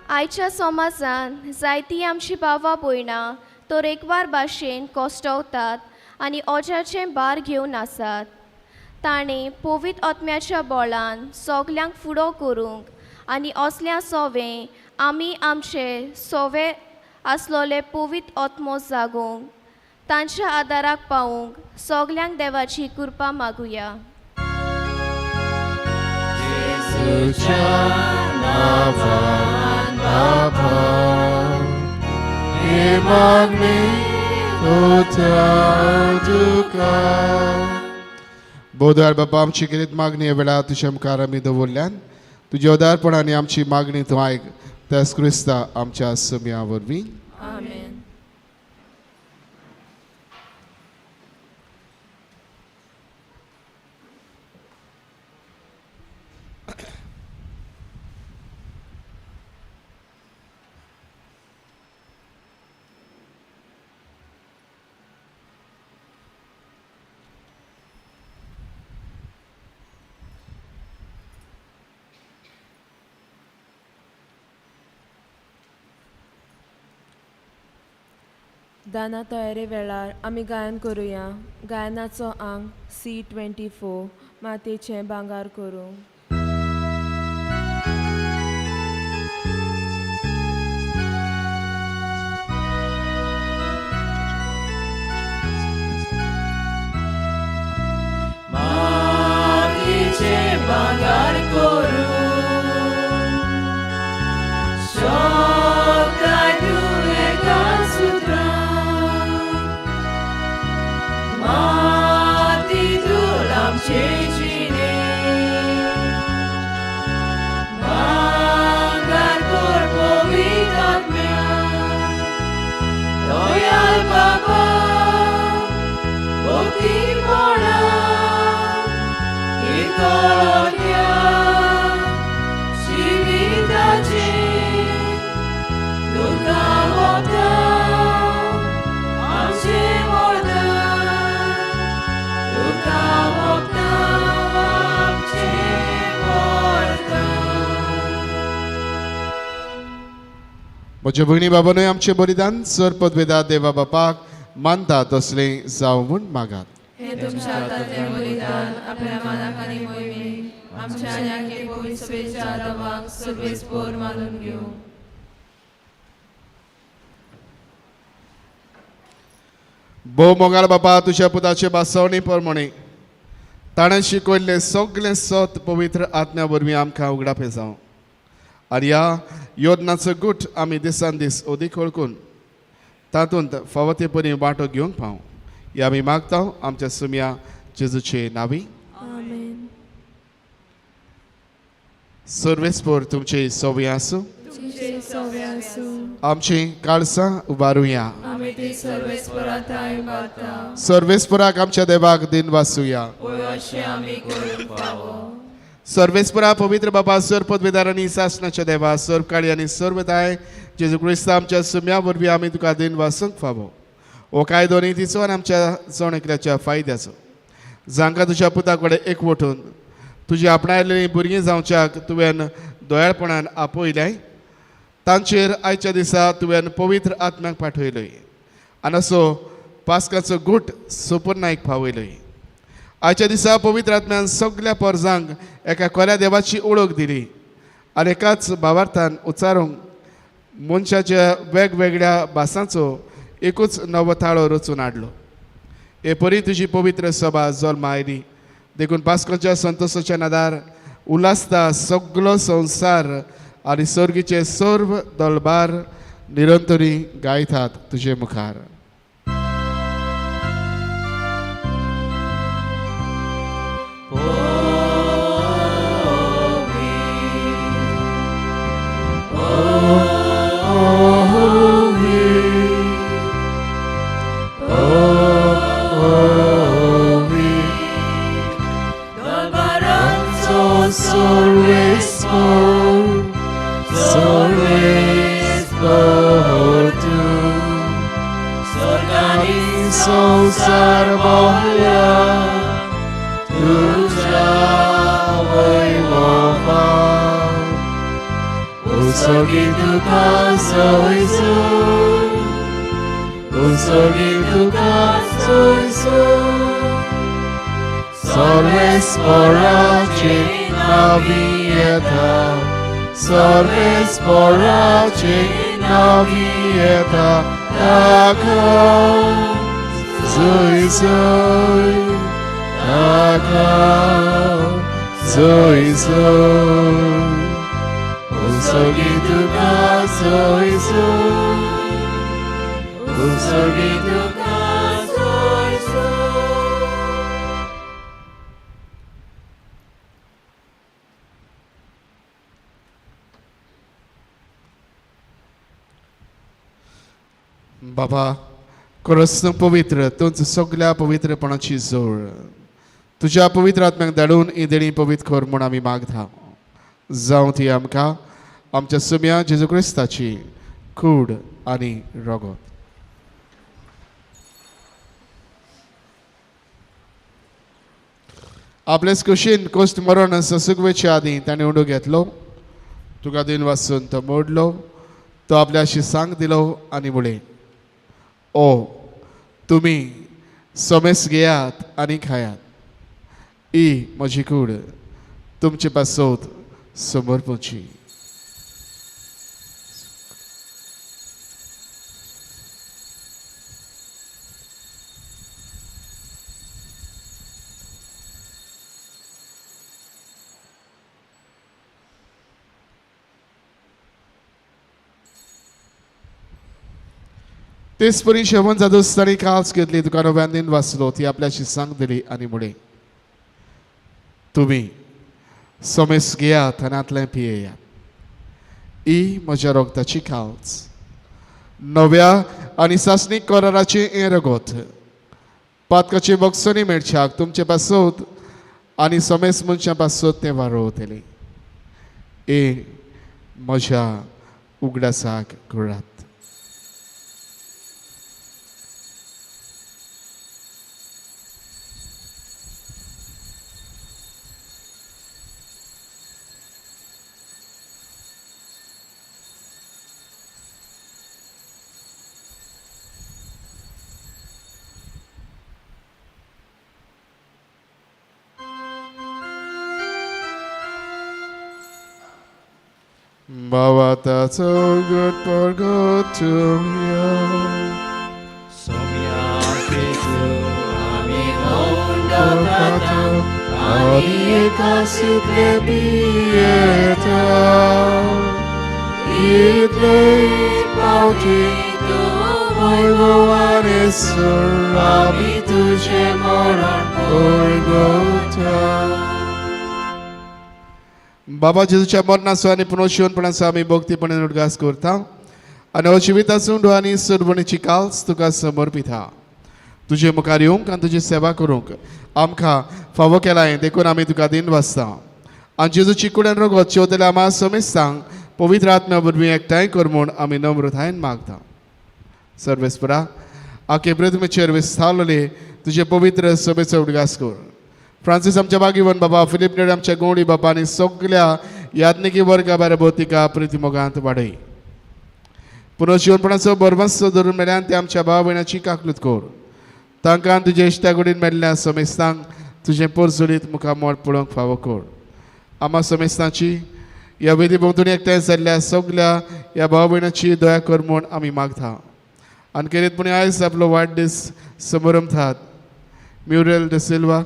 आयच्या समाजान जायतीं आमची भावा भयणां तरेकवार भाशेन कश्टवतात आनी ओजाचें भार घेवन आसात. ताणें पवित्र आत्म्याच्या बोळान सगल्यांक फुडो करूंक आनी असल्या सोवे आमी आमचे सोवे आसलोले पवित्र आत्मो जागोवंक तांच्या आदाराक पावूंक सगल्यांक देवाची कृपा मागुया. जेजूच्या नांवान बाबा ही मागणी करता तुका. बोधार बाबा आमची गिरीत मागणी ह्या वेळार तुज्या मुखार आमी दवरल्यान तुज्या उदारपणान आमची मागणी तूं आयक त्यास क्रिस्ता आमच्या सुम्या वरवीं. आमेन. दाना तयारे वेळार आमी गायन करुया. गायनाचो आंग C24 मातेचें भांगार करूं. मातीचें भांगार करूं शकता तूं एका सुत्रान माती धूल आमचे जिणे भांगार कर पवित्र आत्म्यान दयाळ बाबा भक्तीपणान इतोळ्या जिविताचें तुका वता आमचें वरदान तुका वता आमचें वरदान. म्हज्या भयणी बाबानूय आमचें बलिदान सर पदवेदा देवा बापाक मानता तसलें जावं म्हूण मागात. हें तुमच्या हातांतलें बलिदान आपल्या मानाक आनी मोहिमेक आमच्या आनी आख्खे पवित्र सभेच्या दबाक सर्वेस पोर मानून घेवं. भोव मोगाळ बापा तुज्या पुताचे बासवणी प्रमाणे ताणें शिकयल्लें सगळें सत पवित्र आत्म्या वरवीं आमकां उगडापें जावं आनी ह्या योजनाचो गूट आमी दिसान दीस अदीक वळखून तातूंत फावो ते परी वांटो घेवंक पावूं हे आमी मागता आमच्या सुम्या जेजूचे नांवी. आमेन. सर्वेस्पोर तुमचे सोबी आसूं. तुमचे सोबे आसूं. आमची काळसां उबारुया. आमी ती सर्वेस्परा थांय उबारता. सर्वेस्पराक आमच्या देवाक दिन वासुया. वय अशें आमी करूंक फावो. सर्वेस्परा पवित्र बाबा सर्व पदवेदार आनी सासणाच्या देवा सर्व काळी आनी सर्वताय जेजू क्रिस्ता आमच्या सुम्या वरवीं आमी तुका दिन वासूंक फावो. हो कायदो नितीचो आनी आमच्या जण एकल्याच्या फायद्याचो जांकां तुज्या पुता कडेन एकवटून तुजी आपणायल्लीं भुरगीं जावच्याक तुवें दयाळपणान आपयल्याय तांचेर आयच्या दिसा तुवें पवित्र आत्म्याक पाठयलोय आनी असो पास्काचो गूट सुपुर्नायक पावयलोय. आयच्या दिसा पवित्र आत्म्यान सगल्या पोरजांक एका कोऱ्या देवाची ओळख दिली आनी एकाच भावार्थान उच्चारूंक मनशाच्या वेगवेगळ्या भासांचो एकूच नवो थाळो रचून हाडलो. हे परी तुजी पवित्र सभा जल्मा आयली देखून पास्काच्या संतोषाच्या नादार उल्हासता सगलो संवसार आनी सर्गीचे सर्व दलबार निरंतरी गायतात तुजे मुखार. संसार भोवल्या तुज्या वैभवान उत्सर्गी तुका जयजू उत्सर्गी तुका जयजू सर्वेस्पराचे नावी येता सर्वेस्पराचे नावी येता ताका जय जय ताका जय जय उत्सर्गी तुका जय जय उत्सर्गी तुका जय जय. बाबा खरंच तूं पवित्र, तूंच सगल्या पवित्रपणाची जोड. तुज्या पवित्र आत्म्याक धाडून ही देणी पवित्र कर म्हूण आमी मागता. जावं ती आमकां आमच्या सुम्या जेजू क्रिस्ताची कूड आनी रगत. आपलेच कुशीन कोश्ट मरण ससुगवेच्या आदीं ताणें उंडो घेतलो, तुका दिन वाचून तो मोडलो, तो आपल्याशी सांग दिलो आनी म्हणलें, ओ तुमी समेस घेयात आनी खायात, ही म्हजी कूड तुमचे पासत समर्पची. तेच परी शेवण जादूस ताणी काल्स घेतली, तुका नव्यान दिन वाचलो, ती आपल्याशी सांग दिली आनी म्हणलें, तुमी समेस घेयात आनी आतलें पियेयात, ही म्हज्या रगताची काल्स, नव्या आनी सासणीक कराराचें हें रगत, पातकाचे बक्षणी मेळच्याक तुमचे पासत आनी समेस मनशां पासत तें वारोवतलें. हे म्हज्या उगडासाक करात. Bawa that's so good for good to hear. Somya Jesu ami onda tata ani ekasitle pieta itle pauti tu voivoane sur ami tuje moran porgota. बाबा जेजूच्या मरणाचो आनी पुनर्जीवनपणाचो आमी भक्तीपणान उडगास करता आनी हो जिविताचो उंडो आनी सरवणीची काल्स तुका समर्पिता. तुजे मुखार येवंक आनी तुजी सेवा करूंक आमकां फावो केलाय, देखून आमी तुका दिन वाचता. आनी जेजूची कुड्यान रगत शेवतल्या आमा समेस्तांक पवित्र आत्म्या वरवीं एकठांय कर म्हूण आमी नम्रतायेन मागता. सर्वेस्परा आखे पृथ्वीचेर विस्तारलेले तुजे पवित्र सभेचो उडगास कर. फ्रांसीस आमच्या बागीवन बाबा, फिलीप नेड आमच्या गोंडी बाबा आनी सगल्या याज्ञिकी वर्गा बाराबोतिका प्रितीमोगांत वाडय. पुनर्जीवनपणाचो बरवंस धरून मेल्यान ते आमच्या भाव भयणाची काकलूत कर. तांकां तुजे इश्टा कुडीन मेल्ल्या समेस्तांक तुजें पोरजोलीत मुखामळ पळोवंक फावो कर. आमा समेस्तांची ह्या वेदी भोंवतणी एकठांय जाल्ल्या सगल्या ह्या भाव भयणाची दया कर म्हूण आमी मागता. आनी केरीतपणी आयज आपलो वाडदीस समरंभतात Muriel D'Silva,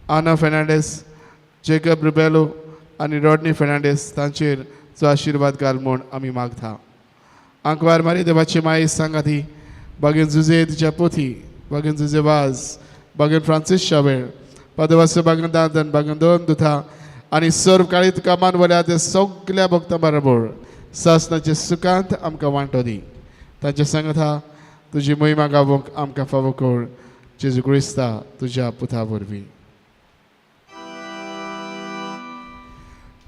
Ana Fernandes, Jacob Rebelo आनी रॉडनी फेर्नांडीस तांचेर जो आशिर्वाद घाल म्हूण आमी मागता. आंकवार मारी देवाची माई सांगाती बागेन जुजे तिच्या पोथी, बागेन जुजे वाज, बागेन फ्रांसीस शावेर, पादवासो बागेन दादन, बागेन दोन दुथा आनी सर्व काळी तुका मानवल्या ते सगल्या भक्तां बरोबर सासनाचे सुखांत आमकां वांटो दी. तांचे सांगता तुजी मोहिमा गावोंक आमकां फावो कर, जेजू क्रिस्ता तुज्या पुता वरवीं.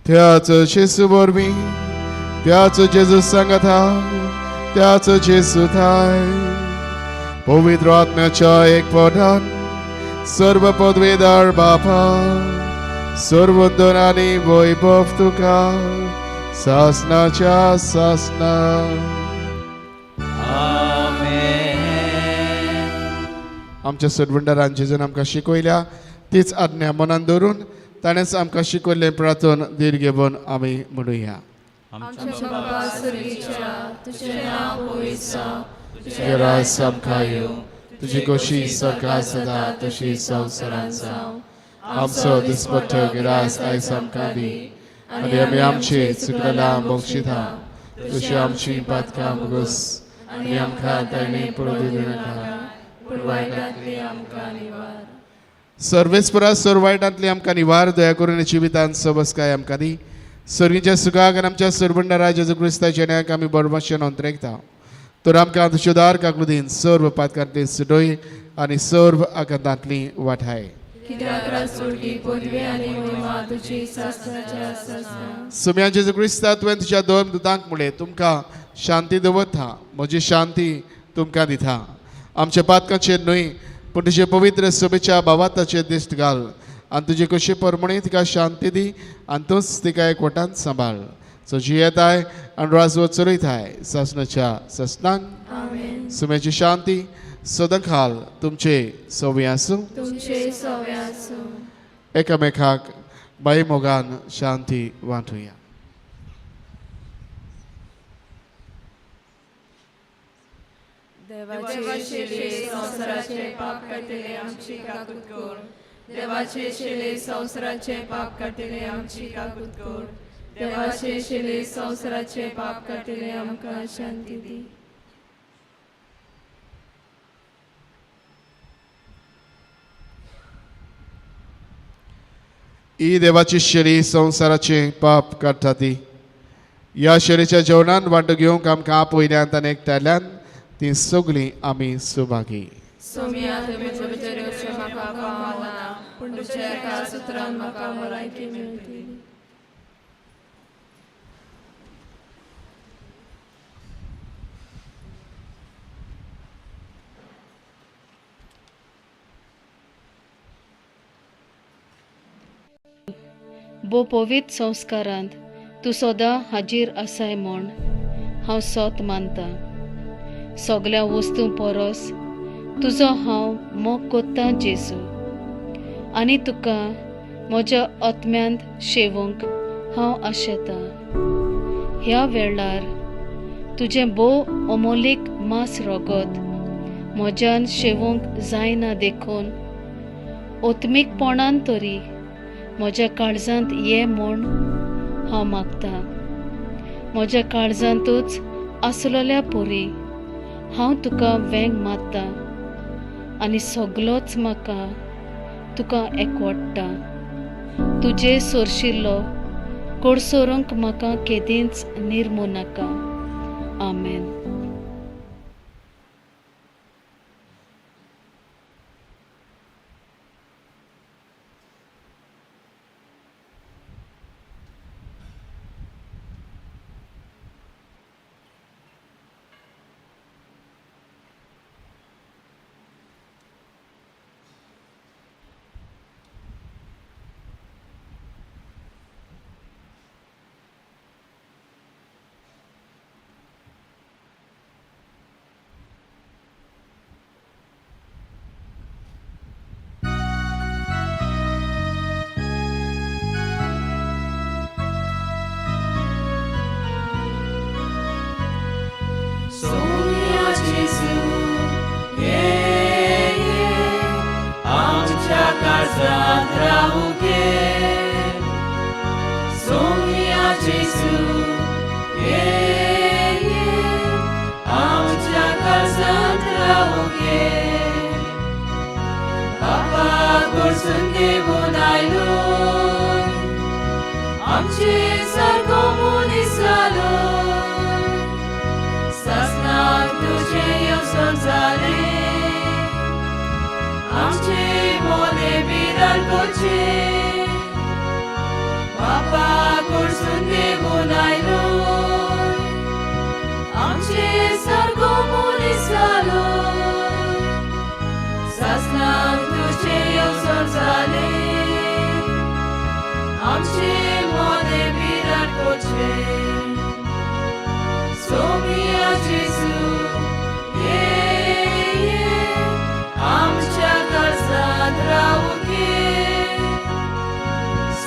त्याच जेजू वरवीं, त्याच जेजू सांगता, त्याच जेजू थाय, पवित्र आत्म्याच्या एक पदान सर्व पदवेदार बापा, सर्वंदन आनी वैभव तुका सासनाच्या सासना. आमेन. आमच्या सरवंडारान जेजून आमकां शिकयल्या तीच आज्ञा मनान दवरून ताणेंच आमकां शिकयल्लें प्रार्थन धीर घेवन आमी म्हणुया. आमच्या बाबा स्वर्गीच्या, तुजें नांव पवित्र जावं, तुजें राज आमकां येवं, तुजी खोशी स्वर्गात जाता तशी संवसारांत जावं. आमचो दिसपट्टो गिरास आयज आमकां दी आनी आमी आमचे चुकलेल्या बक्षिता तशी आमची पातकां भोगोस आनी आमकां ताणें पडू दिनाका पूण वायटांतली आमकां निवार. सर्वेस्परा सर्व वायटांतली आमकां निवार. दया करून जिवितांत सबसकाय आमकां दी. सर्गीच्या सुखाक आनी आमच्या सरबंडा जेजू क्रिस्ताच्या न्यायाक आमी बरमाशेन अंतरेकता. तर आमकां तुज्यो दार काकलुदीन सर्व पातकांतली सुटय आनी सर्व आकांतांतली वाठाय. कित्याक राजवटी पदवी आनी महिमा तुजी सासणाच्या सासणा. सुम्या जेजू क्रिस्ता तुवें तुज्या दोन दुतांक म्हणलें तुमकां शांती दवरता, म्हजी शांती तुमकां दिता. आमच्या पातकांचेर न्हय पूण तुजे पवित्र सभेच्या भावाताचेर दिश्ट घाल आनी तुजे कशी परमणे तिका शांती दी आनी तूंच तिका एकवटान सांबाळ. सो जियेताय आनी राजवट चलयताय सासणाच्या सासणांक. सुम्याची शांती सदांकाल तुमचे सवे आसूं. तुमचे सवे आसूं. एकामेकाक बाई मोगान शांती वांटुया. देवाचे शिले संवसाराचे पाप काडटले आमची काकूत कर. देवाचे शिले संवसाराचे पाप काडटले आमची काकूत कर. देवाचे शिले संवसाराचे पाप काडटले आमकां शांती दी. ही देवाची शेरी संवसाराचे पाप काडटा ती. ह्या शेरीच्या जेवणान वांटो घेवंक आमकां आपयल्यान आनी एकठांयल्यान ती सगळीं आमी सुभागी. सोम्या तुमी भितर येवचें म्हाका फावना पूण तुज्या एका सुत्रान म्हाका भलायकी मेळटली. भोव पवित्र संस्कारांत तूं सदां हाजीर आसाय म्हूण हांव सोत मानता. सगळ्या वस्तूं परस तुजो हांव मोग कोत्तां जेजू आनी तुका म्हज्या आत्म्यांत शेवूंक हांव आशेतां. ह्या वेळार तुजें भोव अमोलीक मांस रगत म्हज्यान शेवूंक जायना देखून आत्मीकपणान तरी म्हज्या काळजांत ये म्हूण हांव मागतां. म्हज्या काळजांतूच आसलेल्या परी हांव तुका वेंग मारता आनी सगलोच म्हाका तुका एकवडटा. तुजे सोरशिल्लो कोडसोरूंक म्हाका केदींच निर्मू नाका. आमेन.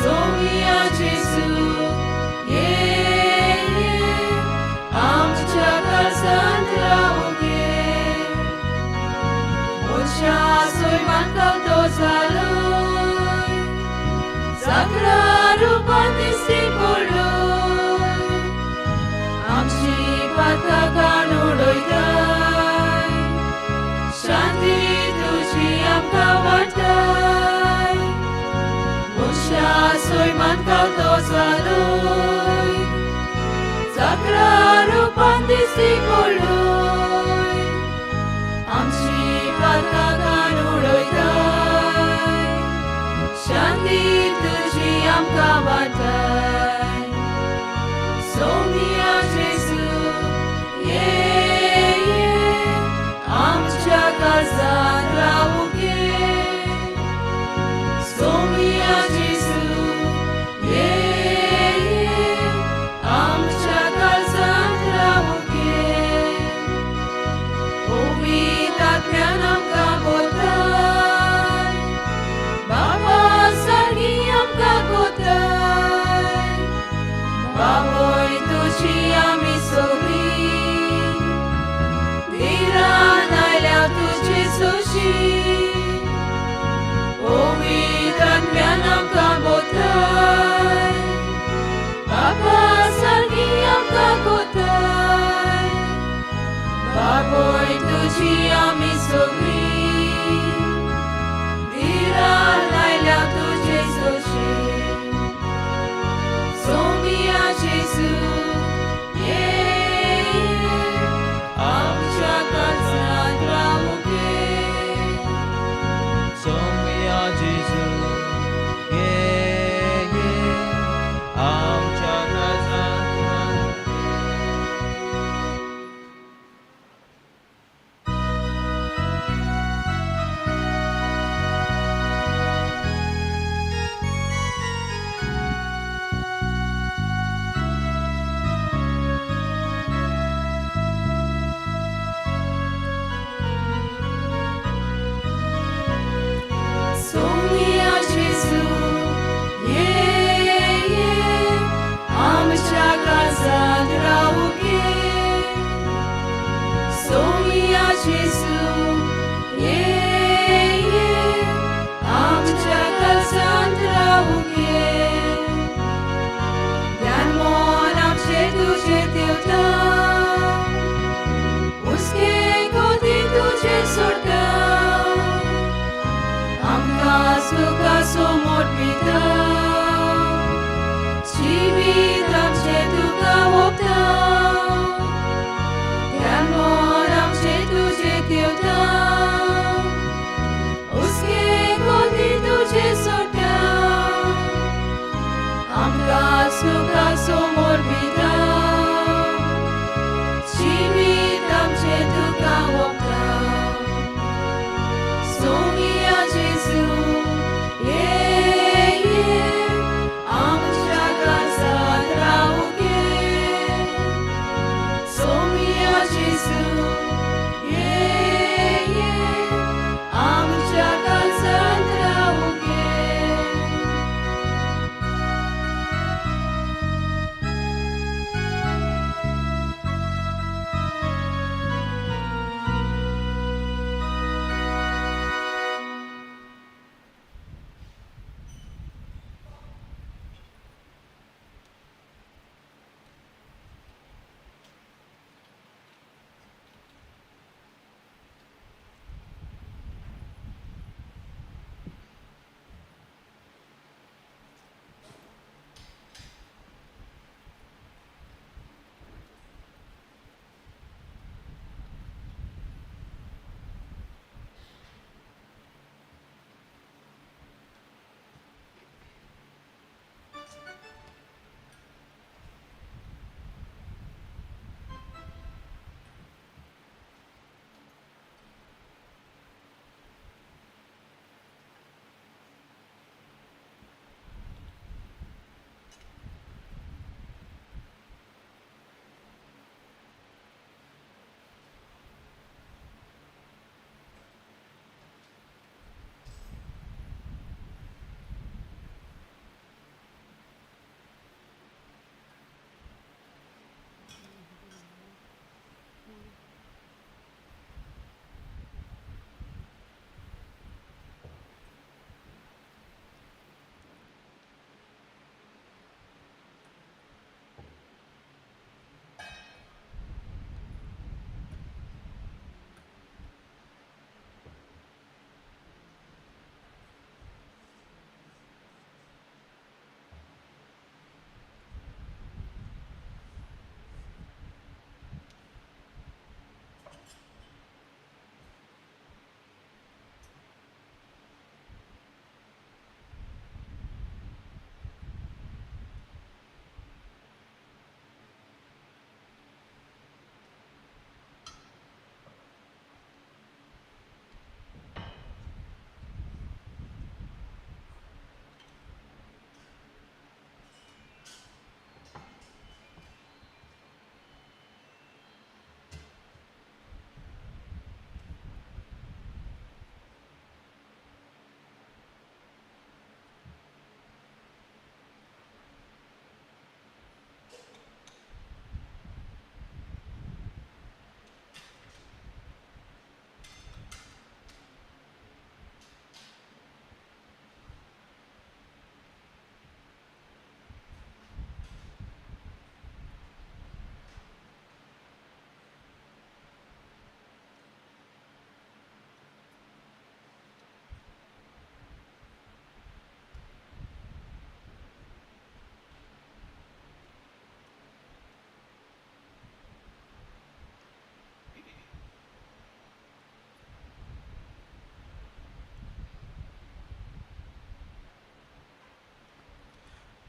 Sonia Gesù, सोयमान कळतो जालोय, साकरा रुपान दिसती पडलोय, आमची पातकां काडून उडयताय, शांती तुजी आमकां वांट्टाय. मनशा सोयमान कळतो जालोय, साकरा रुपान दिसती पडलोय, आमची पातकां काडून उडयताय, शांती तुजी आमकां वांट्टाय. सोम्या जेजू ये ये, आमच्या काळजांत रावूंक ये. सोम्या जेजू ये ये, आमच्या काळजांत रावूंक ये. पवित्र आत्म्यान आमकां बोलताय, बाबा सारकी आमकां कोताय, बाबय तुजी आमी सगळीं धिरान आयल्या तुजे सोशी. पवित्र आत्म्यान आमकां बोलताय, बाबा सारकी आमकां कोताय, बाबय तुजी आमी सगळीं धिरान आयल्या तुजे सोशी. सोम्या जेजू ये ये, आमच्या काळजांत रावूंक ये. सोम्या जेजू ये ये, आमच्या काळजांत रावूंक ये.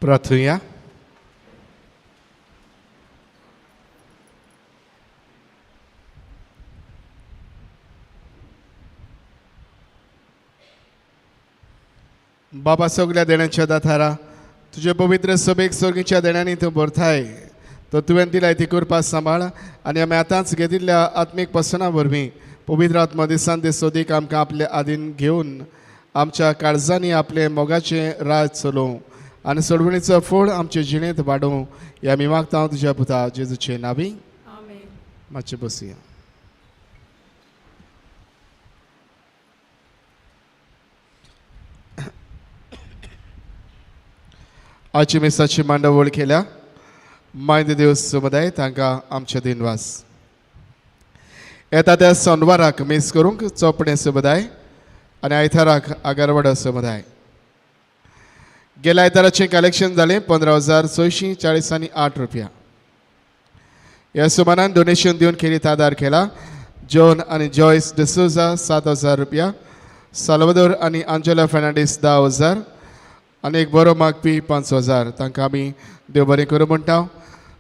प्रार्थुया. बाबा सगल्या देण्याच्या दाथारा तुजे पवित्र सभेक सर्गीच्या देण्यांनी तूं भरताय तर तुवें दिलाय ती कृपा सांबाळ आनी आमी आतांच घेतिल्ल्या आत्मीक पसना वरवीं पवित्र आत्मा दिसान दीस सोदीक आमकां आपले आदीन घेवन आमच्या काळजांनी आपले मोगाचें राज चलोवं आनी सोडवणीचो फोड आमचे जिणेंत वाडोवं ह्या आमी मागता तुज्या पुता जेजूचे नावी. मातशें बसया. आजची मिसाची मांडावळ केल्या मायद देव समुदाय तांकां आमचे दिनवास. येता त्या सोनवाराक मीस करूंक चोपडे समुदाय आनी आयताराक आगरवाडो समुदाय. गेल्या आयताराचें कलेक्शन जालें 15,640.08 रुपया. ह्या सुमानान डोनेशन दिवन खेरीत आदार केला जॉन आनी जॉयस डिसोजा 7,000 रुपया, साल्वादोर आनी आंजेला फेर्नांडीस 10,000 आनी एक बरो मागपी 5,000. तांकां आमी देव बरें करूं म्हणटा.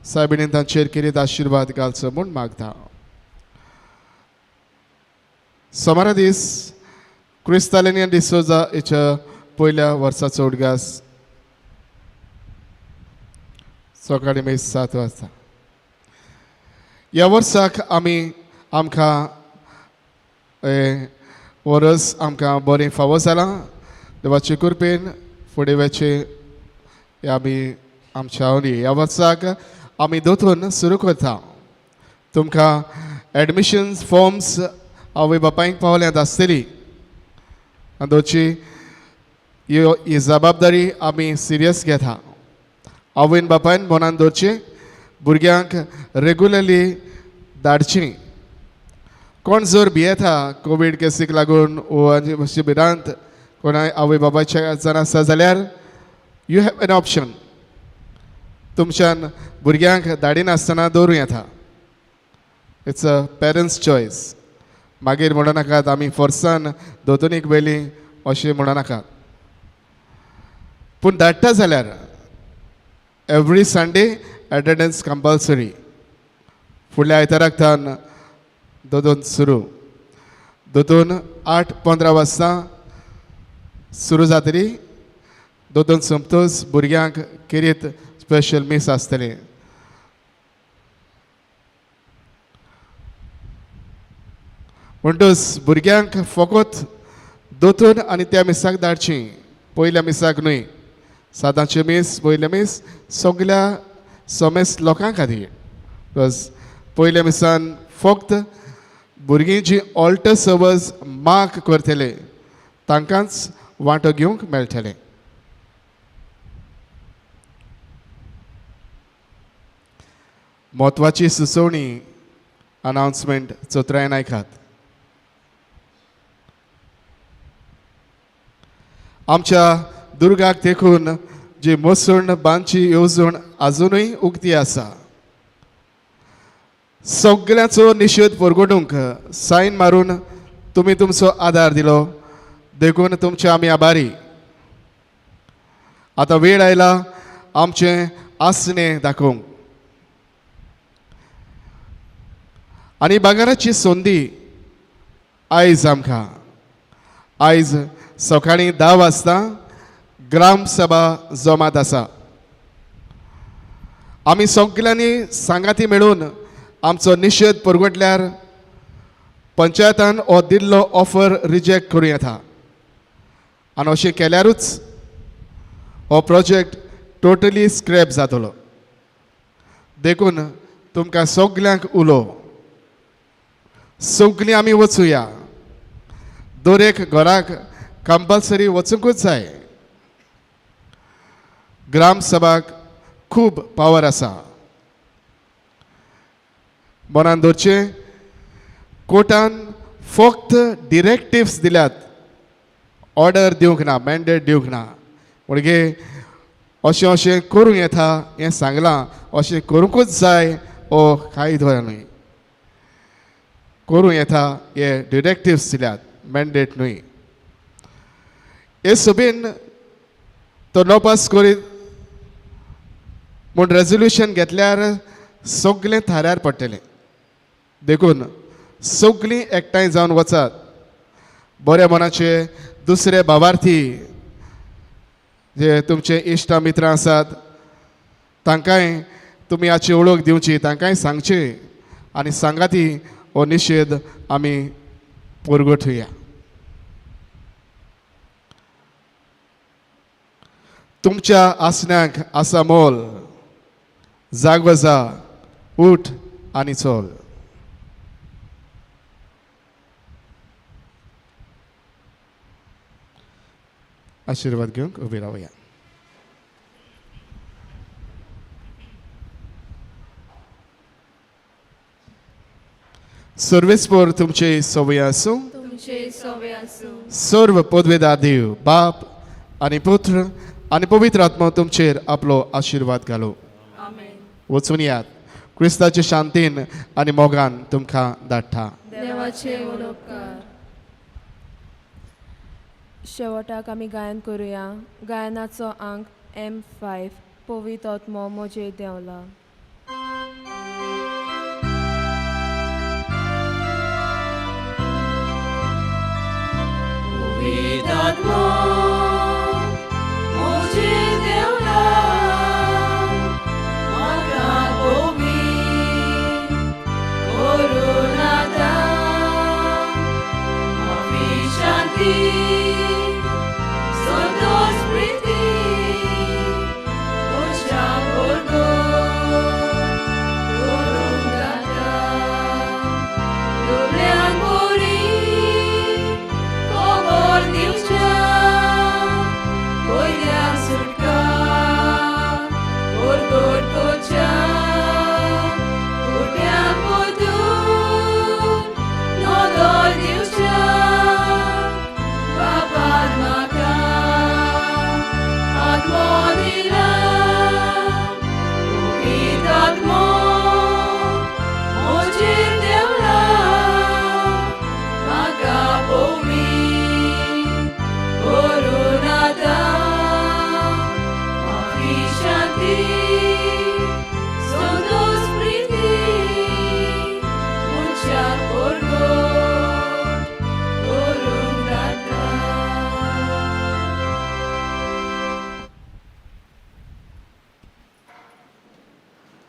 सायबिणीन तांचेर खेरीत आशिर्वाद घालचो म्हूण मागता. सोमारा दीस क्रिस्तालिनियन डिसोजा हेच्या पयल्या वर्साचो उडगास सकाळीं मीस 7 वाजता. ह्या वर्साक आमी आमकां वरस आमकां बरें फावो जालां. देवाचे कृपेन फुडें वेचें आमी आमच्या आवडी ह्या वर्साक आमी दोतोन सुरू करता. तुमकां एडमिशन्स फॉर्म्स आवय बापायक पावल्यांत आसतली आनी दोची ही जबाबदारी आमी सिरियस घेता. आवयन बापायन मनान दवरचें भुरग्यांक रेगुलरली धाडचीं. कोण जर भियेता कोवीड केसीक लागून वो आनी मातशी भिरांत कोणाय आवय बापायच्या जाण आसा जाल्यार you have N option. तुमच्यान भुरग्यांक धाडिनासतना दवरूं येता. It's a parents choice. मागीर म्हणू नाकात आमी फोर्सान दोतोनीक व्हेली अशें म्हणू नाकात. पूण धाडटा जाल्यार एवरी संडे एटेंडन्स कंपल्सरी. फुडल्या आयताराक तान दोतोन सुरू. दोतोन 8:15 वाजता सुरू जातली. दोतोन सोंपतच भुरग्यांक खेरीत स्पेशल मीस आसतलें. म्हणटच भुरग्यांक फकत दोतोन आनी त्या मिसाक धाडची, पयल्या मिसाक न्हय. सादांचें मीस पयलें मीस सगल्या समेस्त लोकां खातीर. प्लस पयल्या मिसान फक्त भुरगीं जी ऑल्टर सर्वस मार्क करतले तांकांच वांटो घेवंक मेळटलें. म्हत्वाची सुचोवणी अनाउन्समेंट चतुरायेन आयकात. आमच्या दुर्गाक देखून जी मसण बांदची येवजण आजुनूय उक्ती आसा. सगळ्यांचो निशेध परगटूंक सायन मारून तुमी तुमचो आदार दिलो देखून तुमचे आमी आभारी. आतां वेळ आयला आमचें आसणें दाखोवंक आनी भांगराची संदी आयज आमकां. आयज सकाळीं 10 वाजता ग्रामसभा जमात आसा. आमी सगल्यांनी सांगाती मेळून आमचो निशेध परगटल्यार पंचायतान हो दिल्लो ऑफर रिजेक्ट करूं येता आनी अशें केल्यारूच हो प्रोजेक्ट टोटली स्क्रॅप जातलो. देखून तुमकां सगल्यांक उलो, सगलीं आमी वचुया. दर एक घराक कंपल्सरी वचुंकूच जाय. ग्रामसभाक खूब पावर आसा. मनान दवरचें कोर्टान फक्त डिरेक्टिव्स दिल्यात, ऑर्डर दिवंक ना, मॅन्डेट दिवंक ना. म्हणगे अशें अशें करूं येता हें सांगलां, अशें करूंकूच जाय हो कायदो न्हय. करूं येता हे डिरेक्टिव्स दिल्यात, मॅन्डेट न्हय. हे सभेन तो नपास करीत म्हूण रेजोल्युशन घेतल्यार सगळें थाऱ्यार पडटलें. देखून सगळीं एकठांय जावन वचात. बऱ्या मनाचे दुसरे भावार्थी जे तुमचे इश्टा मित्रां आसात तांकांय तुमी हाची वळख दिवची, तांकांय सांगची आनी सांगाती हो निशेध आमी परगटुया. तुमच्या आसण्याक आसा मोल, जागो जा, उठ आनी चल. आशिर्वाद घेवंक उबी रावया. सर्वेस्पोर तुमचे सवय आसूं, तुमचे सवे आसूं. सर्व पदवेदार देव बाप आनी पुत्र आनी पवित्र आत्मा तुमचेर आपलो आशिर्वाद घालो. आमेन. वचून यात क्रिस्ताचे शांतीन आनी मोगान तुमकां धाडटा. देवाचे उपकार. शेवटाक आमी गायन करुया. गायनाचो आंक M5 पवित्र आत्मो म्हजेर देंवला. पवित्र आत्मो